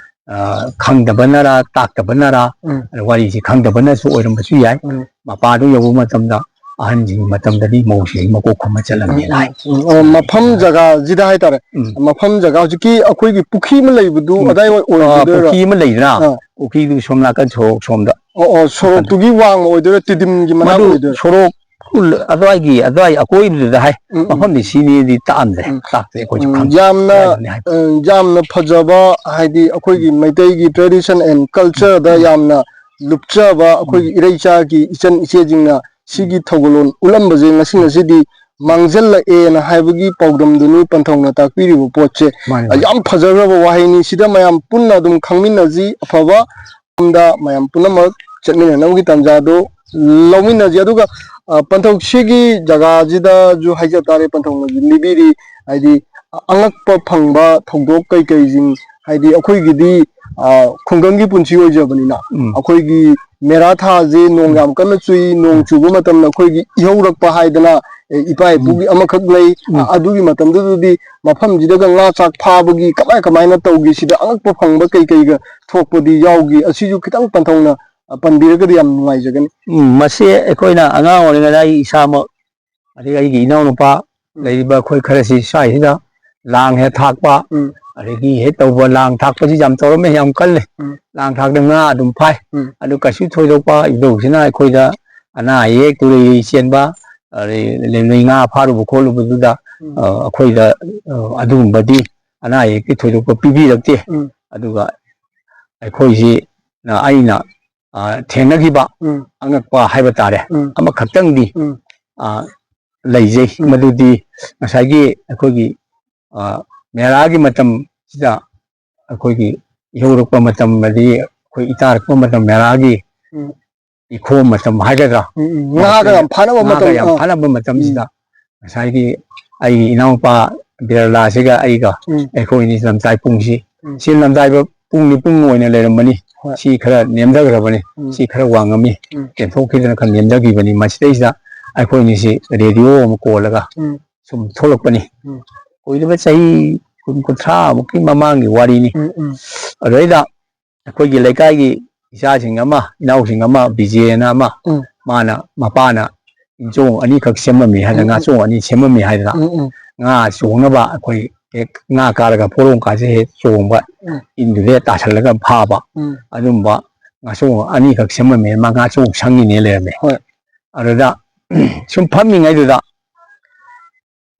ꯑ, ꯈꯪꯗꯕꯅꯔ, ꯇꯥꯛꯇꯕꯅꯔ, ꯎꯝ꯫ ꯑꯗ ꯋꯥꯔꯤꯁꯤ ꯈꯪꯗꯕꯅꯁꯨ ꯑꯣꯏꯔꯝꯕꯁꯨ ꯌꯥꯏ꯫ ꯎꯝ꯫ ꯃꯄꯥꯗꯨ ꯌꯧꯕ ꯃꯇꯝꯗ ꯑꯍꯟꯁꯤꯡꯒꯤ ꯃꯇꯝꯗꯗꯤ ꯃꯧꯁꯤꯡ ꯃꯀꯣꯛ ꯈꯨꯝꯕ ꯆꯠꯂꯝꯃꯦ ꯎꯝ, ꯍꯥꯏ꯫ ꯎꯝ, ꯎꯝ꯫ ꯑꯣ, ꯃꯐꯝ ꯖꯒꯥꯁꯤꯗ ꯍꯥꯏꯇꯥꯔꯦ꯫ ꯎꯝ꯫ ꯃꯐꯝ ꯖꯒꯥ ꯍꯧꯖꯤꯛꯀꯤ ꯑꯩꯈꯣꯏꯒꯤ ꯄꯨꯈ꯭ꯔꯤ ꯑꯃ ꯂꯩꯕꯗꯨ ꯎꯝ꯫ ꯑꯗꯥꯏꯋꯥꯏ ꯑ, ꯑꯣꯏꯗꯣꯏꯔꯥ? ꯄꯨꯈ꯭ꯔꯤ ꯑꯃ ꯂꯩꯗꯅ, ꯑꯥ꯫ ꯄꯨꯈ꯭ꯔꯤꯗꯨ ꯁꯣꯝ ꯅꯥꯀꯟ ꯁꯣꯔꯣꯛ ꯁꯣꯝꯗ꯫ ꯑꯣ, ꯑꯣ, ꯁꯣꯔꯣꯛꯇꯨꯒꯤ ꯋꯥꯡꯃ ꯑꯣꯏꯗꯣꯏꯔꯥ, ꯇꯤꯗꯤꯝꯒꯤ ꯃꯅꯥꯛ ꯃꯗꯨ ꯑꯣꯏꯗꯣꯏꯔꯥ? ꯁꯣꯔꯣꯛ ꯎꯜ-, ꯑꯗꯨꯋꯥꯏꯒꯤ, ꯑꯗꯨꯋꯥꯏ ꯑꯀꯣꯏꯕꯗꯨꯗ ꯍꯥꯏ꯫ ꯎꯝ, ꯎꯝ꯫ ꯃꯐꯝꯗꯤ ꯁꯤꯅꯤꯗꯤ ꯇꯥꯛꯑꯝꯗ꯭ꯔꯦ꯫ ꯎꯝ꯫ ꯇꯥꯛꯇꯦ ꯑꯩꯈꯣꯏꯁꯨ ꯎꯝ, ꯈꯪꯗꯦ꯫ ꯌꯥꯝꯅ, ꯑꯗꯨꯋꯥꯏꯗꯅꯤ ꯍꯥꯏ꯫ ꯑ, ꯌꯥꯝꯅ ꯐꯖꯕ, ꯍꯥꯏꯗꯤ ꯑꯩꯈꯣꯏꯒꯤ ꯎꯝ꯫ ꯃꯩꯇꯩꯒꯤ tradition and cultureꯗ ꯎꯝ꯫ ꯌꯥꯝꯅ ꯂꯨꯞꯆꯕ ꯑꯩꯈꯣꯏꯒꯤ ꯎꯝ꯫ ꯏꯔꯩꯆꯥꯒꯤ ꯏꯆꯟ ꯏꯆꯦꯁꯤꯡꯅ ꯁꯤꯒꯤ ꯎꯝ꯫ ꯊꯧꯒꯜꯂꯣꯟ ꯎꯠꯂꯝꯕꯁꯦ ꯉꯁꯤ ꯎꯝ꯫ ꯉꯁꯤꯗꯤ ꯃꯥꯡꯖꯜꯂꯛꯑꯦꯅ ꯍꯥꯏꯕꯒꯤ ꯄꯥꯎꯗꯝꯗꯨꯅꯤ ꯄꯟꯊꯧꯅ ꯇꯥꯛꯄꯤꯔꯤꯕ ꯄꯣꯠꯁꯦ꯫ ꯃꯥꯅꯤ, ꯃꯥꯅꯤ꯫ ꯌꯥꯝ ꯐꯖꯈ꯭ꯔꯕ ꯋꯥꯍꯩꯅꯤ꯫ ꯁꯤꯗ ꯃꯌꯥꯝ ꯄꯨꯟꯅ ꯑꯗꯨꯝ ꯈꯪꯃꯤꯟꯅꯁꯤ꯫ ꯑꯐꯕ ꯃꯐꯝꯗ ꯃꯌꯥꯝ ꯄꯨꯝꯅꯃꯛ ꯆꯠꯃꯤꯟꯅꯅꯕꯒꯤ ꯇꯥꯟꯖꯥꯗꯨ ꯂꯧꯃꯤꯟꯅꯁꯤ꯫ ꯑꯗꯨꯒ, ꯑ, ꯄꯟꯊꯧꯁꯤꯒꯤ ꯖꯒꯥꯁꯤꯗꯁꯨ ꯍꯥꯏꯖ ꯇꯥꯔꯦ, ꯄꯟꯊꯧꯅꯁꯨ ꯂꯤꯕꯤꯔꯤ, ꯍꯥꯏꯗꯤ ꯑꯉꯛꯄ ꯐꯪꯕ ꯊꯧꯗꯣꯛ ꯀꯩꯀꯩꯁꯤꯡ, ꯍꯥꯏꯗꯤ ꯑꯩꯈꯣꯏꯒꯤꯗꯤ, ꯑ, ꯈꯨꯡꯒꯪꯒꯤ ꯄꯨꯟꯁꯤ ꯑꯣꯏꯖꯕꯅꯤꯅ, ꯎꯝ꯫ ꯑꯩꯈꯣꯏꯒꯤ ꯃꯦꯔꯥ ꯊꯥꯁꯦ ꯅꯣꯡ ꯎꯝ꯫ ꯌꯥꯝ ꯀꯟꯅ ꯆꯨꯏ, ꯅꯣꯡ ꯎꯝ꯫ ꯆꯨꯕ ꯃꯇꯝꯗ ꯑꯩꯈꯣꯏꯒꯤ ꯏꯍꯧꯔꯛꯄ ꯍꯥꯏꯗꯅ, ꯑꯦ, ꯏꯄꯥ ꯎꯝ꯫ ꯏꯄꯨꯒꯤ ꯑꯃꯈꯛ ꯂꯩ꯫ ꯎꯝ꯫ ꯑ-, ꯑꯗꯨꯒꯤ ꯃꯇꯝꯗꯨꯗꯗꯤ ꯃꯐꯝꯁꯤꯗꯒ ꯉꯥ ꯆꯥꯛ ꯐꯥꯕꯒꯤ ꯀꯃꯥꯏ ꯀꯃꯥꯏꯅ ꯇꯧꯒꯤ, ꯁꯤꯗ ꯑꯉꯛꯄ ꯐꯪꯕ ꯀꯩ ꯀꯩꯒ ꯊꯣꯛꯄꯗꯤ ꯌꯥꯎꯒꯤ? ꯑꯁꯤꯁꯨ ꯈꯤꯇꯪ ꯄꯟꯊꯧꯅ, ꯑ, ꯄꯟꯕꯤꯔꯒꯗꯤ ꯌꯥꯝ ꯅꯨꯡꯉꯥꯏꯖꯒꯅꯤ꯫ ꯎꯝ, ꯃꯁꯤ ꯑꯩꯈꯣꯏꯅ ꯑꯉꯥꯡ ꯑꯣꯏꯔꯤꯉꯩꯗ ꯑꯩ ꯏꯁꯥꯃꯛ, ꯑꯗꯒꯤ ꯑꯩꯒꯤ ꯏꯅꯥꯎꯅꯨꯄꯥ ꯎꯝ꯫ ꯂꯩꯔꯤꯕ ꯑꯩꯈꯣꯏ ꯈꯔꯁꯤ ꯁ꯭ꯋꯥꯏꯁꯤꯗ ꯂꯥꯡ ꯍꯦꯛ ꯊꯥꯛꯄ, ꯎꯝ꯫ ꯑꯗꯒꯤ ꯍꯦꯛ ꯇꯧꯕ, ꯂꯥꯡ ꯊꯥꯛꯄꯁꯤ ꯌꯥꯝ ꯇꯧꯔꯝꯃꯦ, ꯌꯥꯝ ꯀꯜꯂꯦ꯫ ꯎꯝ꯫ ꯂꯥꯡ ꯊꯥꯛꯇ ꯉꯥ ꯑꯗꯨꯝ ꯐꯥꯏ꯫ ꯎꯝ꯫ ꯑꯗꯨ ꯀꯩꯁꯨ ꯊꯣꯏꯗꯣꯛꯄ ꯏꯙꯧꯁꯤꯅ ꯑꯩꯈꯣꯏꯗ ꯑꯅꯥ ꯑꯌꯦꯛ ꯇꯨꯔꯩ ꯆꯦꯟꯕ, ꯑꯗꯩ ꯂꯩꯃꯩ ꯉꯥ ꯐꯥꯔꯨꯕ ꯈꯣꯠꯂꯨꯕꯗꯨꯗ, ꯎꯝ꯫ ꯑ, ꯑꯩꯈꯣꯏꯗ, ꯑ, ꯑꯗꯨꯒꯨꯝꯕꯗꯤ ꯑꯅꯥ ꯑꯌꯦꯛꯇꯤ ꯊꯣꯏꯗꯣꯛꯄ ꯄꯤꯕꯤꯔꯛꯇꯦ꯫ ꯎꯝ꯫ ꯑꯗꯨꯒ ꯑꯩꯈꯣꯏꯁꯤ, ꯑ, ꯑꯩꯅ, ꯑ, ꯊꯦꯡꯅꯈꯤꯕ ꯎꯝ꯫ ꯑꯉꯛꯄ ꯍꯥꯏꯕ ꯇꯥꯔꯦ, ꯎꯝ꯫ ꯑꯃꯈꯛꯇꯪꯗꯤ, ꯎꯝ꯫ ꯑ, ꯂꯩꯖꯩ꯫ ꯎꯝ꯫ ꯃꯗꯨꯗꯤ ꯉꯁꯥꯏꯒꯤ ꯑꯩꯈꯣꯏꯒꯤ, ꯑ, ꯃꯦꯔꯥꯒꯤ ꯃꯇꯝꯁꯤꯗ ꯑꯩꯈꯣꯏꯒꯤ ꯏꯍꯧꯔꯛꯄ ꯃꯇꯝ, ꯑꯗꯒꯤ ꯑꯩꯈꯣꯏ ꯏꯇꯥꯔꯛꯄ ꯃꯇꯝ, ꯃꯦꯔꯥꯒꯤ ꯎꯝ꯫ ꯏꯈꯣ ꯃꯇꯝ ꯍꯥꯏꯒꯗ꯭ꯔꯥ? ꯎꯝ, ꯎꯝ꯫ ꯉꯥꯒ ꯌꯥꯝ ꯐꯥꯅꯕ ꯉꯥꯒ ꯃꯇꯝ, ꯌꯥꯝ ꯑꯥ꯫ ꯐꯥꯅꯕ ꯃꯇꯝꯁꯤꯗ ꯎꯝ꯫ ꯉꯁꯥꯏꯒꯤ ꯑꯩꯒꯤ ꯏꯅꯥꯎꯄꯥ ꯕꯤꯔꯂꯥꯁꯤꯒ ꯑꯩꯒ ꯎꯝ꯫ ꯑꯩꯈꯣꯏ ꯑꯅꯤ ꯂꯝꯖꯥꯏ ꯄꯨꯡꯁꯤ, ꯎꯝ꯫ ꯁꯤ ꯂꯝꯖꯥꯏꯕ ꯄꯨꯡ ꯅꯤꯄꯨꯡ ꯑꯣꯏꯅ ꯂꯩꯔꯝꯕꯅꯤ꯫ ꯍꯣꯏ꯫ ꯁꯤ ꯈꯔ ꯅꯦꯝꯊꯈ꯭ꯔꯕꯅꯤ, ꯎꯝ꯫ ꯁꯤ ꯈꯔ ꯋꯥꯡꯉꯝꯃꯤ, ꯎꯝ꯫ ꯇꯦꯟꯊꯣꯛꯈꯤꯗꯅ ꯈꯔ ꯅꯦꯝꯊꯈꯤꯕꯅꯤ꯫ ꯃꯁꯤꯗꯩꯁꯤꯗ ꯑꯩꯈꯣꯏ ꯑꯅꯤꯁꯤ ꯔꯦꯗꯤꯑꯣ ꯑꯃ ꯀꯣꯜꯂꯒ ꯎꯝ꯫ ꯁꯨꯝ ꯊꯣꯛꯂꯛꯄꯅꯤ꯫ ꯎꯝ꯫ ꯀꯨꯏꯔꯕ ꯆꯍꯤ ꯀꯨꯟ, ꯀꯨꯟꯊ꯭ꯔꯥ ꯃꯨꯛꯀꯤ ꯃꯃꯥꯡꯒꯤ ꯋꯥꯔꯤꯅꯤ꯫ ꯎꯝ, ꯎꯝ꯫ ꯑꯗꯨꯗꯩꯗ ꯑꯩꯈꯣꯏꯒꯤ ꯂꯩꯀꯥꯏꯒꯤ ꯏꯆꯥꯁꯤꯡ ꯑꯃ, ꯏꯅꯥꯎꯁꯤꯡ ꯑꯃ, ꯕꯤꯖꯦꯅ ꯑꯃ, ꯎꯝ꯫ ꯃꯥꯅ, ꯃꯄꯥꯅ ꯏꯟꯆꯣꯡ ꯑꯅꯤꯈꯛ ꯁꯦꯝꯃꯝꯃꯤ ꯍꯥꯏꯅ, ꯎꯝ, ꯎꯝ꯫ ꯉꯥꯆꯣꯡ ꯑꯅꯤ ꯁꯦꯝꯃꯝꯃꯤ ꯍꯥꯏꯗꯅ, ꯎꯝ, ꯎꯝ꯫ ꯉꯥ ꯆꯣꯡꯅꯕ ꯑꯩꯈꯣꯏ ꯍꯦꯛ ꯉꯥ ꯀꯥꯔꯒ ꯄꯣꯔꯣꯝ ꯀꯥꯁꯦ ꯍꯦꯛ ꯆꯣꯡꯕ, ꯎꯝ꯫ ꯏꯟꯗꯨꯗ ꯍꯦꯛ ꯇꯥꯁꯜꯂꯒ ꯐꯥꯕ꯫ ꯎꯝ꯫ ꯑꯗꯨꯝꯕ ꯉꯥꯆꯣꯡ ꯑꯅꯤꯈꯛ ꯁꯦꯝꯃꯝꯃꯦ꯫ ꯃꯥ ꯉꯥꯆꯣꯡ ꯁꯪꯉꯤꯅꯦ ꯂꯩꯔꯝꯃꯦ꯫ ꯍꯣꯏ꯫ ꯑꯗꯨꯗ ꯁꯨꯝ ꯐꯝꯃꯤꯉꯩꯗꯨꯗ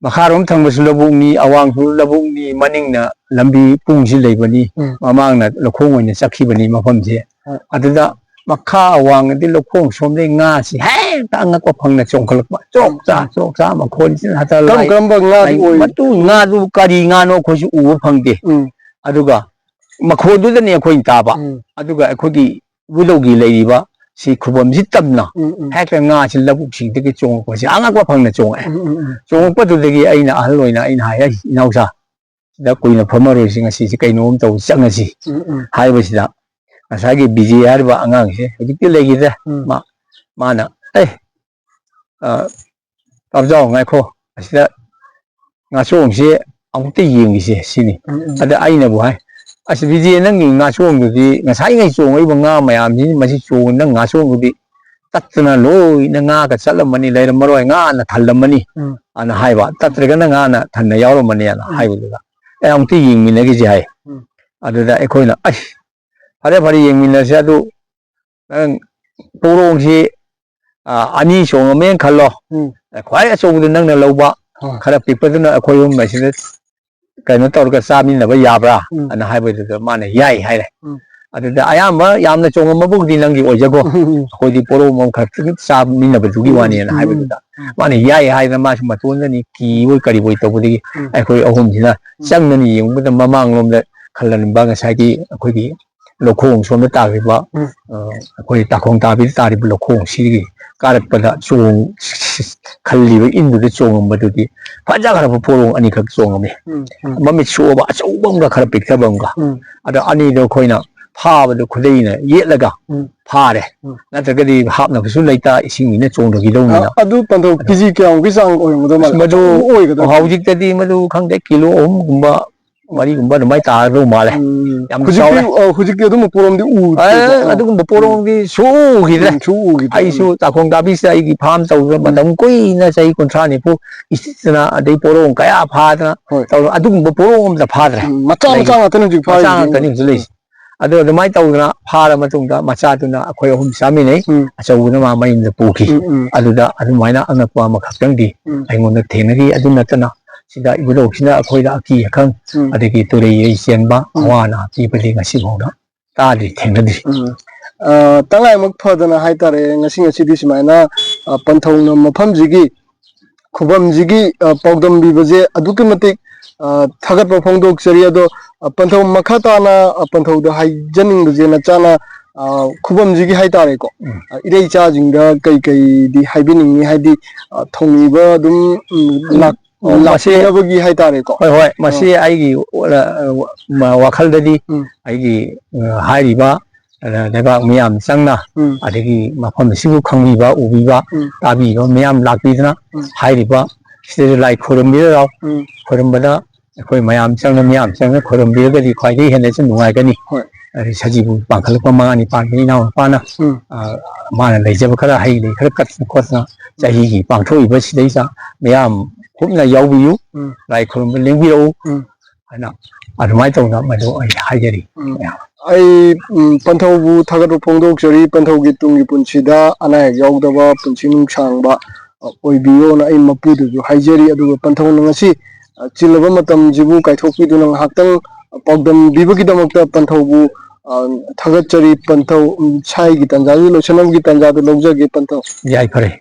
ꯃꯈꯥꯔꯣꯝ ꯊꯪꯕꯁꯨ ꯂꯧꯕꯨꯛꯅꯤ, ꯑꯋꯥꯡꯁꯨ ꯂꯧꯕꯨꯛꯅꯤ, ꯃꯅꯤꯡꯅ ꯂꯝꯕꯤ ꯄꯨꯡꯁꯤ ꯂꯩꯕꯅꯤ, ꯎꯝ꯫ ꯃꯃꯥꯡꯅ ꯂꯧꯈꯣꯡ ꯑꯣꯏꯅ ꯆꯠꯈꯤꯕꯅꯤ ꯃꯐꯝꯁꯦ꯫ ꯍꯣꯏ꯫ ꯑꯗꯨꯗ ꯃꯈꯥ ꯑꯋꯥꯡꯗꯤ ꯂꯧꯈꯣꯡ ꯁꯣꯝꯗꯩ ꯉꯥꯁꯤ ꯍꯦꯛꯇ ꯑꯉꯛꯄ ꯐꯪꯅ ꯆꯣꯡꯈꯠꯂꯛꯄ꯫ ꯆꯣꯛ ꯆꯥ, ꯎꯝ꯫ ꯆꯣꯛ ꯆꯥ ꯃꯈꯣꯟꯁꯤꯅ ꯍꯇ ꯀꯔꯝ ꯂꯥꯏ-, ꯀꯔꯝꯕ ꯉꯥꯗꯤ ꯂꯥꯏ-, ꯑꯣꯏ? ꯃꯇꯨ ꯉꯥꯗꯨ ꯀꯔꯤ ꯉꯥꯅꯣ ꯑꯩꯈꯣꯏꯁꯨ ꯎꯕ ꯐꯪꯗꯦ꯫ ꯎꯝ꯫ ꯑꯗꯨꯒ ꯃꯈꯣꯟꯗꯨꯗꯅꯤ ꯑꯩꯈꯣꯏꯅ ꯇꯥꯕ꯫ ꯎꯝ꯫ ꯑꯗꯨꯒ ꯑꯩꯈꯣꯏꯒꯤ ꯏꯕꯨꯙꯧꯒꯤ ꯂꯩꯔꯤꯕ ꯁꯤ ꯈꯨꯕꯝꯁꯤ ꯇꯝꯅ ꯎꯝ, ꯎꯝ꯫ ꯍꯦꯛꯇ ꯉꯥꯁꯤ ꯂꯧꯕꯨꯛꯁꯤꯡꯗꯒꯤ ꯆꯣꯡꯉꯛꯄꯁꯤ ꯑꯉꯛꯄ ꯐꯪꯅ ꯆꯣꯡꯉꯛꯑꯦ꯫ ꯎꯝ, ꯎꯝ, ꯎꯝ꯫ ꯆꯣꯡꯉꯛꯄꯗꯨꯗꯒꯤ ꯑꯩꯅ ꯑꯍꯜ ꯑꯣꯏꯅ ꯑꯩꯅ ꯍꯥꯏ, "ꯑꯩ ꯏꯅꯥꯎꯆꯥ, ꯁꯤꯗ ꯀꯨꯏꯅ ꯐꯝꯃꯔꯣꯏꯁꯤ, ꯉꯁꯤꯁꯤ ꯀꯩꯅꯣꯝ ꯇꯧ ꯆꯠꯂꯁꯤ" ꯎꯝ, ꯎꯝ꯫ ꯍꯥꯏꯕꯁꯤꯗ ꯉꯁꯥꯏꯒꯤ ꯕꯤꯖꯦ ꯍꯥꯏꯔꯤꯕ ꯑꯉꯥꯡꯁꯦ ꯍꯧꯖꯤꯛꯇꯤ ꯂꯩꯈꯤꯗ꯭ꯔꯦ꯫ ꯎꯝ꯫ ꯃꯥ, ꯃꯥꯅ, "ꯑꯦ, ꯑ, ꯇꯥꯕꯖꯥꯎ, ꯉꯥꯏꯈꯣ, ꯑꯁꯤꯗ ꯉꯥꯆꯣꯡꯁꯦ ꯑꯃꯨꯛꯇ ꯌꯦꯡꯈꯤꯁꯦ" ꯁꯤꯅꯤ꯫ ꯎꯝ, ꯎꯝ꯫ ꯑꯗ ꯑꯩꯅꯕꯨ ꯍꯥꯏ, "ꯑꯁ ꯕꯤꯖꯦ, ꯅꯪꯒꯤ ꯉꯥꯆꯣꯡꯗꯨꯗꯤ ꯉꯁꯥꯏꯉꯩ ꯆꯣꯡꯉꯛꯏꯕ ꯉꯥ ꯃꯌꯥꯝꯁꯤ, ꯃꯁꯤ ꯆꯣꯡ-, ꯅꯪ ꯉꯥꯆꯣꯡꯗꯨꯗꯤ ꯇꯠꯇꯅ ꯂꯣꯏꯅ ꯉꯥꯒ ꯆꯠꯂꯝꯃꯅꯤ, ꯂꯩꯔꯝꯃꯔꯣꯏ, ꯉꯥꯅ ꯊꯜꯂꯝꯃꯅꯤ" ꯎꯝ꯫ ꯑꯅ ꯍꯥꯏꯕ, "ꯇꯠꯇ꯭ꯔꯒꯅ ꯉꯥꯅ ꯊꯟꯅ ꯌꯥꯎꯔꯝꯃꯅꯤ" ꯑꯅ ꯎꯝ꯫ ꯍꯥꯏꯕꯗꯨꯗ, "ꯑꯦ, ꯑꯃꯨꯛꯇ ꯌꯦꯡꯃꯤꯟꯅꯈꯤꯁꯦ" ꯍꯥꯏ꯫ ꯎꯝ꯫ ꯑꯗꯨꯗ ꯑꯩꯈꯣꯏꯅ, "ꯑꯁ, ꯐꯔꯦ, ꯐꯔꯦ, ꯌꯦꯡꯃꯤꯟꯅꯁꯦ, ꯑꯗꯨ ꯅꯪ ꯄꯣꯔꯣꯡꯁꯤ, ꯑ, ꯑꯅꯤ ꯆꯣꯡꯉꯝꯃꯦꯅ ꯈꯜꯂꯣ꯫ ꯎꯝ꯫ ꯈ꯭ꯋꯥꯏ ꯑꯆꯧꯕꯗꯨ ꯅꯪꯅ ꯂꯧꯕ, ꯍꯣꯏ꯫ ꯈꯔ ꯄꯤꯛꯄꯗꯨꯅ ꯑꯩꯈꯣꯏ ꯑꯍꯨꯝ ꯑꯁꯤꯗ ꯀꯩꯅꯣ ꯇꯧꯔꯒ ꯆꯥꯃꯤꯟꯅꯕ ꯌꯥꯕ꯭ꯔꯥ?" ꯎꯝ꯫ ꯑꯅ ꯍꯥꯏꯕꯗꯨꯗ ꯃꯥꯅ "ꯌꯥꯏ" ꯍꯥꯏꯔꯦ꯫ ꯎꯝ꯫ ꯑꯗꯨꯗ ꯑꯌꯥꯝꯕ ꯌꯥꯝꯅ ꯆꯣꯡꯉꯝꯕꯕꯨꯗꯤ ꯅꯪꯒꯤ ꯑꯣꯏꯖꯈꯣ, ꯎꯝ, ꯎꯝ꯫ ꯑꯩꯈꯣꯏꯗꯤ ꯄꯣꯔꯣꯝ ꯑꯃꯈꯛꯇꯪ ꯆꯥꯃꯤꯟꯅꯕꯗꯨꯒꯤ ꯎꯝ, ꯋꯥꯅꯦꯅ ꯎꯝ, ꯍꯥꯏꯕꯗꯨꯗ, ꯎꯝ꯫ ꯃꯥꯅ "ꯌꯥꯏ" ꯍꯥꯏꯗꯅ ꯃꯥꯁꯨ ꯃꯇꯣꯟꯗꯅꯤ ꯀꯤꯕꯣꯏ ꯀꯔꯤꯕꯣꯏ ꯇꯧꯕꯗꯒꯤ ꯎꯝ꯫ ꯑꯩꯈꯣꯏ ꯑꯍꯨꯝꯁꯤꯅ ꯎꯝ꯫ ꯆꯪꯗꯅ ꯌꯦꯡꯕꯗ ꯃꯃꯥꯡꯂꯣꯝꯗ ꯈꯜꯂꯝꯕ ꯉꯁꯥꯏꯒꯤ ꯑꯩꯈꯣꯏꯒꯤ ꯂꯧꯈꯣꯡ ꯁꯣꯝꯗ ꯇꯥꯈꯤꯕ, ꯎꯝ꯫ ꯑ, ꯑꯩꯈꯣꯏ ꯇꯥꯈꯣꯡ ꯇꯥꯕꯤꯗ ꯇꯥꯔꯤꯕ ꯂꯧꯈꯣꯡ ꯁꯤꯒꯤ ꯀꯥꯔꯛꯄꯗ ꯆꯣꯡ-, ꯈꯜꯂꯤꯕ ꯏꯟꯗꯨꯗ ꯆꯣꯡꯉꯝꯕꯗꯨꯗꯤ ꯐꯖꯈ꯭ꯔꯕ ꯄꯣꯔꯣꯡ ꯑꯅꯤꯈꯛ ꯆꯣꯡꯉꯝꯃꯤ꯫ ꯎꯝ, ꯎꯝ꯫ ꯃꯃꯤꯠ ꯁꯣꯛꯑꯕ ꯑꯆꯧꯕ ꯑꯃꯒ ꯈꯔ ꯄꯤꯛꯊꯕ ꯑꯃꯒ꯫ ꯎꯝ꯫ ꯑꯗ ꯑꯅꯤꯗꯣ ꯑꯩꯈꯣꯏꯅ ꯐꯥꯕꯗꯣ ꯈꯨꯗꯩꯅ ꯌꯦꯠꯂꯒ ꯎꯝ꯫ ꯐꯥꯔꯦ꯫ ꯎꯝ꯫ ꯅꯠꯇ꯭ꯔꯒꯗꯤ ꯍꯥꯞꯅꯕꯁꯨ ꯂꯩꯇ, ꯏꯁꯤꯡꯅꯤꯅ ꯆꯣꯡꯊꯈꯤꯗꯧꯅꯤꯅ꯫ ꯑ, ꯑꯗꯨ ꯄꯟꯊꯧ ꯑꯗꯨ ꯀꯦꯖꯤ ꯀꯌꯥꯃꯨꯛꯀꯤ ꯆꯥꯡ ꯑꯣꯏꯔꯝꯒꯗꯧ ꯑꯁ, ꯃꯥꯜꯂꯦ? ꯃꯗꯨ ꯑꯆꯧꯕ ꯑꯣꯏꯒꯗ꯭ꯔꯥ? ꯍꯧꯖꯤꯛꯇꯗꯤ ꯃꯗꯨ ꯈꯪꯗꯦ, ꯀꯤꯂꯣ ꯑꯍꯨꯝꯒꯨꯝꯕ, ꯃꯔꯤꯒꯨꯝꯕ ꯑꯗꯨꯃꯥꯏꯅ ꯇꯥꯔꯗꯧ ꯃꯥꯜꯂꯦ꯫ ꯎꯝ꯫ ꯌꯥꯝ ꯍꯧꯖꯤꯛꯇꯤ, ꯆꯥꯎꯔꯦ꯫ ꯑ, ꯍꯧꯖꯤꯛꯇꯤ ꯑꯗꯨꯝꯕ ꯄꯣꯔꯣꯝꯗꯤ ꯎꯗ꯭ꯔꯦꯀꯣ? ꯑꯦ, ꯑꯗꯨꯒꯨꯝꯕ ꯄꯣꯔꯣꯝꯗꯤ ꯁꯨꯡꯎ ꯎꯈꯤꯗ꯭ꯔꯦ꯫ ꯎꯝ, ꯁꯨꯡꯎ ꯎꯈꯤꯗ꯭ꯔꯦ꯫ ꯑꯩꯁꯨ ꯎꯝ꯫ ꯆꯥꯛꯈꯣꯡ ꯗꯥꯕꯤꯁꯤꯗ ꯑꯩꯒꯤ ꯐꯥꯝ ꯇꯧꯗꯅ ꯎꯝ꯫ ꯃꯇꯝ ꯀꯨꯏꯅ, ꯆꯍꯤ ꯀꯨꯟꯊ꯭ꯔꯥ ꯅꯤꯐꯨ ꯏꯁꯤꯠꯇꯅ, ꯑꯗꯩ ꯄꯣꯔꯣꯝ ꯀꯌꯥ ꯐꯥꯗꯅ ꯍꯣꯏ꯫ ꯇꯧꯗꯅ ꯑꯗꯨꯒꯨꯝꯕ ꯄꯣꯔꯣꯝ ꯑꯝꯇ ꯐꯥꯗ꯭ꯔꯦ꯫ ꯎꯝ, ꯃꯆꯥ ꯂꯩ꯫ ꯃꯆꯥ ꯉꯥꯛꯇꯅꯦ ꯍꯧꯖꯤꯛ ꯃꯆꯥ ꯐꯥꯔꯤꯁꯦ꯫ ꯉꯥꯛꯇꯅꯤ ꯍꯧꯖꯤꯛ ꯂꯩꯔꯤꯁꯦ꯫ ꯑꯗꯣ ꯑꯗꯨꯃꯥꯏꯅ ꯇꯧꯗꯅ ꯐꯥꯔ ꯃꯇꯨꯡꯗ ꯃꯆꯥꯗꯨꯅ ꯑꯩꯈꯣꯏ ꯑꯍꯨꯝ ꯆꯥꯃꯤꯟꯅꯩ꯫ ꯎꯝ꯫ ꯑꯆꯧꯕꯗꯨꯅ ꯃꯥ ꯃꯌꯨꯝꯗ ꯄꯨꯈꯤ꯫ ꯎꯝ, ꯎꯝ꯫ ꯑꯗꯨꯗ ꯑꯗꯨꯃꯥꯏꯅ ꯑꯉꯛꯄ ꯑꯃꯈꯛꯇꯪꯗꯤ ꯎꯝ꯫ ꯑꯩꯉꯣꯟꯗ ꯊꯦꯡꯅꯈꯤ꯫ ꯑꯗꯨ ꯅꯠꯇꯅ ꯁꯤꯗ ꯏꯕꯨꯙꯧꯁꯤꯅ ꯑꯩꯈꯣꯏꯗ ꯑꯀꯤ ꯑꯈꯪ, ꯎꯝ꯫ ꯑꯗꯒꯤ ꯇꯨꯔꯩ ꯏꯔꯩ ꯆꯦꯟꯕ, ꯎꯝ꯫ ꯑꯋꯥ ꯑꯅꯥ ꯄꯤꯕꯗꯤ ꯉꯁꯤ ꯐꯥꯎꯗ ꯇꯥꯗ꯭ꯔꯤ, ꯊꯦꯡꯅꯗ꯭ꯔꯤ꯫ ꯎꯝ꯫ ꯑ, ꯇꯉꯥꯏꯃꯛ ꯐꯗꯅ ꯍꯥꯏꯇꯥꯔꯦ, ꯉꯁꯤ ꯉꯁꯤꯗꯤ ꯁꯨꯃꯥꯏꯅ, ꯑ, ꯄꯟꯊꯧꯅ ꯃꯐꯝꯁꯤꯒꯤ, ꯈꯨꯕꯝꯁꯤꯒꯤ, ꯑ, ꯄꯥꯎꯗꯝ ꯄꯤꯕꯁꯦ ꯑꯗꯨꯛꯀꯤ ꯃꯇꯤꯛ, ꯑ, ꯊꯥꯒꯠꯄ ꯐꯣꯡꯗꯣꯛꯆꯔꯤ꯫ ꯑꯗꯣ, ꯑ, ꯄꯟꯊꯧ ꯃꯈꯥ ꯇꯥꯅ, ꯑ, ꯄꯟꯊꯧꯗ ꯍꯥꯏꯖꯅꯤꯡꯕꯁꯦ ꯅꯆꯥꯅ, ꯑ, ꯈꯨꯕꯝꯁꯤꯒꯤ ꯍꯥꯏꯇꯥꯔꯦꯀꯣ, ꯎꯝ꯫ ꯑ, ꯏꯔꯩꯆꯥꯁꯤꯡꯗ ꯀꯩ ꯀꯩꯗꯤ ꯍꯥꯏꯕꯤꯅꯤꯡꯉꯤ? ꯍꯥꯏꯗꯤ, ꯑ, ꯊꯧꯅꯤꯕ ꯑꯗꯨꯝ, ꯎꯝ, ꯎꯝ꯫ ꯂꯥꯛ-, ꯑꯣ, ꯃꯁꯤ ꯂꯥꯛꯄꯤꯅꯕꯒꯤ ꯍꯥꯏꯇꯥꯔꯦꯀꯣ꯫ ꯍꯣꯏ, ꯍꯣꯏ, ꯃꯁꯤ ꯑꯥ꯫ ꯑꯩꯒꯤ, ꯑ, ꯋꯥꯈꯜꯗꯗꯤ ꯎꯝ꯫ ꯑꯩꯒꯤ, ꯑ, ꯍꯥꯏꯔꯤꯕ, ꯑ, ꯂꯩꯕꯥꯛ ꯃꯤꯌꯥꯝ ꯆꯪꯅ, ꯎꯝ꯫ ꯑꯗꯒꯤ ꯃꯐꯝ ꯑꯁꯤꯕꯨ ꯈꯪꯕꯤꯕ, ꯎꯕꯤꯕ, ꯎꯝ꯫ ꯇꯥꯕꯤꯕ ꯃꯤꯌꯥꯝ ꯂꯥꯛꯄꯤꯗꯅ ꯎꯝ꯫ ꯍꯥꯏꯔꯤꯕ ꯁꯤꯗꯁꯨ ꯂꯥꯏ ꯈꯨꯔꯨꯝꯕꯤꯔꯣ꯫ ꯎꯝ꯫ ꯈꯨꯔꯨꯝꯕꯗ ꯑꯩꯈꯣꯏ ꯃꯌꯥꯝ ꯆꯪꯅ, ꯃꯤꯌꯥꯝ ꯆꯪꯅ ꯈꯨꯔꯨꯝꯕꯤꯔꯒꯗꯤ ꯈ꯭ꯋꯥꯏꯗꯒꯤ ꯍꯦꯟꯅꯁꯨ ꯅꯨꯡꯉꯥꯏꯒꯅꯤ꯫ ꯍꯣꯏ꯫ ꯑꯗꯩ ꯁꯖꯤꯕꯨ ꯄꯥꯡꯈꯠꯂꯛꯄ ꯃꯉꯥꯅꯤ ꯄꯥꯟꯕ ꯏꯅꯥꯎꯅꯨꯄꯥꯅ, ꯎꯝ꯫ ꯑ, ꯃꯥꯅ ꯂꯩꯖꯕ ꯈꯔ ꯍꯩ ꯂꯩ ꯈꯔ ꯀꯠꯇꯅ ꯈꯣꯠꯇꯅ ꯎꯝ꯫ ꯆꯍꯤꯒꯤ ꯄꯥꯡꯊꯣꯛꯏꯕ ꯁꯤꯗꯩꯁꯤꯗ ꯃꯤꯌꯥꯝ ꯀꯨꯞꯅ ꯌꯥꯎꯕꯤꯌꯨ꯫ ꯎꯝ꯫ ꯂꯥꯏ ꯈꯨꯔꯨꯝꯕ ꯂꯦꯡꯕꯤꯔꯛꯎ ꯎꯝ꯫ ꯍꯥꯏꯅ ꯑꯗꯨꯃꯥꯏꯅ ꯇꯧꯗꯅ ꯃꯗꯨ ꯑꯩ ꯍꯥꯏꯖꯔꯤ꯫ ꯎꯝ꯫ ꯃꯌꯥꯝ꯫ ꯑꯩ, ꯎꯝ, ꯄꯟꯊꯧꯕꯨ ꯊꯥꯒꯠꯄ ꯐꯣꯡꯗꯣꯛꯆꯔꯤ꯫ ꯄꯟꯊꯧꯒꯤ ꯇꯨꯡꯒꯤ ꯄꯨꯟꯁꯤꯗ ꯑꯅꯥ ꯑꯌꯦꯛ ꯌꯥꯎꯗꯕ, ꯄꯨꯟꯁꯤ ꯅꯨꯡꯁꯥꯡꯕ, ꯑ, ꯑꯣꯏꯕꯤꯌꯣꯅ ꯑꯩ ꯃꯄꯨꯗꯨꯁꯨ ꯍꯥꯏꯖꯔꯤ꯫ ꯑꯗꯨꯒ ꯄꯟꯊꯧꯅ ꯉꯁꯤ, ꯑ, ꯆꯤꯜꯂꯕ ꯃꯇꯝꯁꯤꯕꯨ ꯀꯥꯏꯊꯣꯛꯄꯤꯗꯨꯅ ꯉꯥꯏꯍꯥꯛꯇꯪ ꯄꯥꯎꯗꯝ ꯄꯤꯕꯒꯤꯗꯃꯛꯇ ꯄꯟꯊꯧꯕꯨ, ꯑ, ꯊꯥꯒꯠꯆꯔꯤ꯫ ꯄꯟꯊꯧ, ꯎꯝ, ꯁꯥꯏꯒꯤ ꯇꯥꯟꯖꯥꯁꯤ ꯂꯣꯏꯁꯤꯟꯅꯕꯒꯤ ꯇꯥꯟꯖꯥꯗꯨ ꯂꯧꯖꯒꯦ ꯄꯟꯊꯧ꯫ ꯌꯥꯏꯐꯔꯦ꯫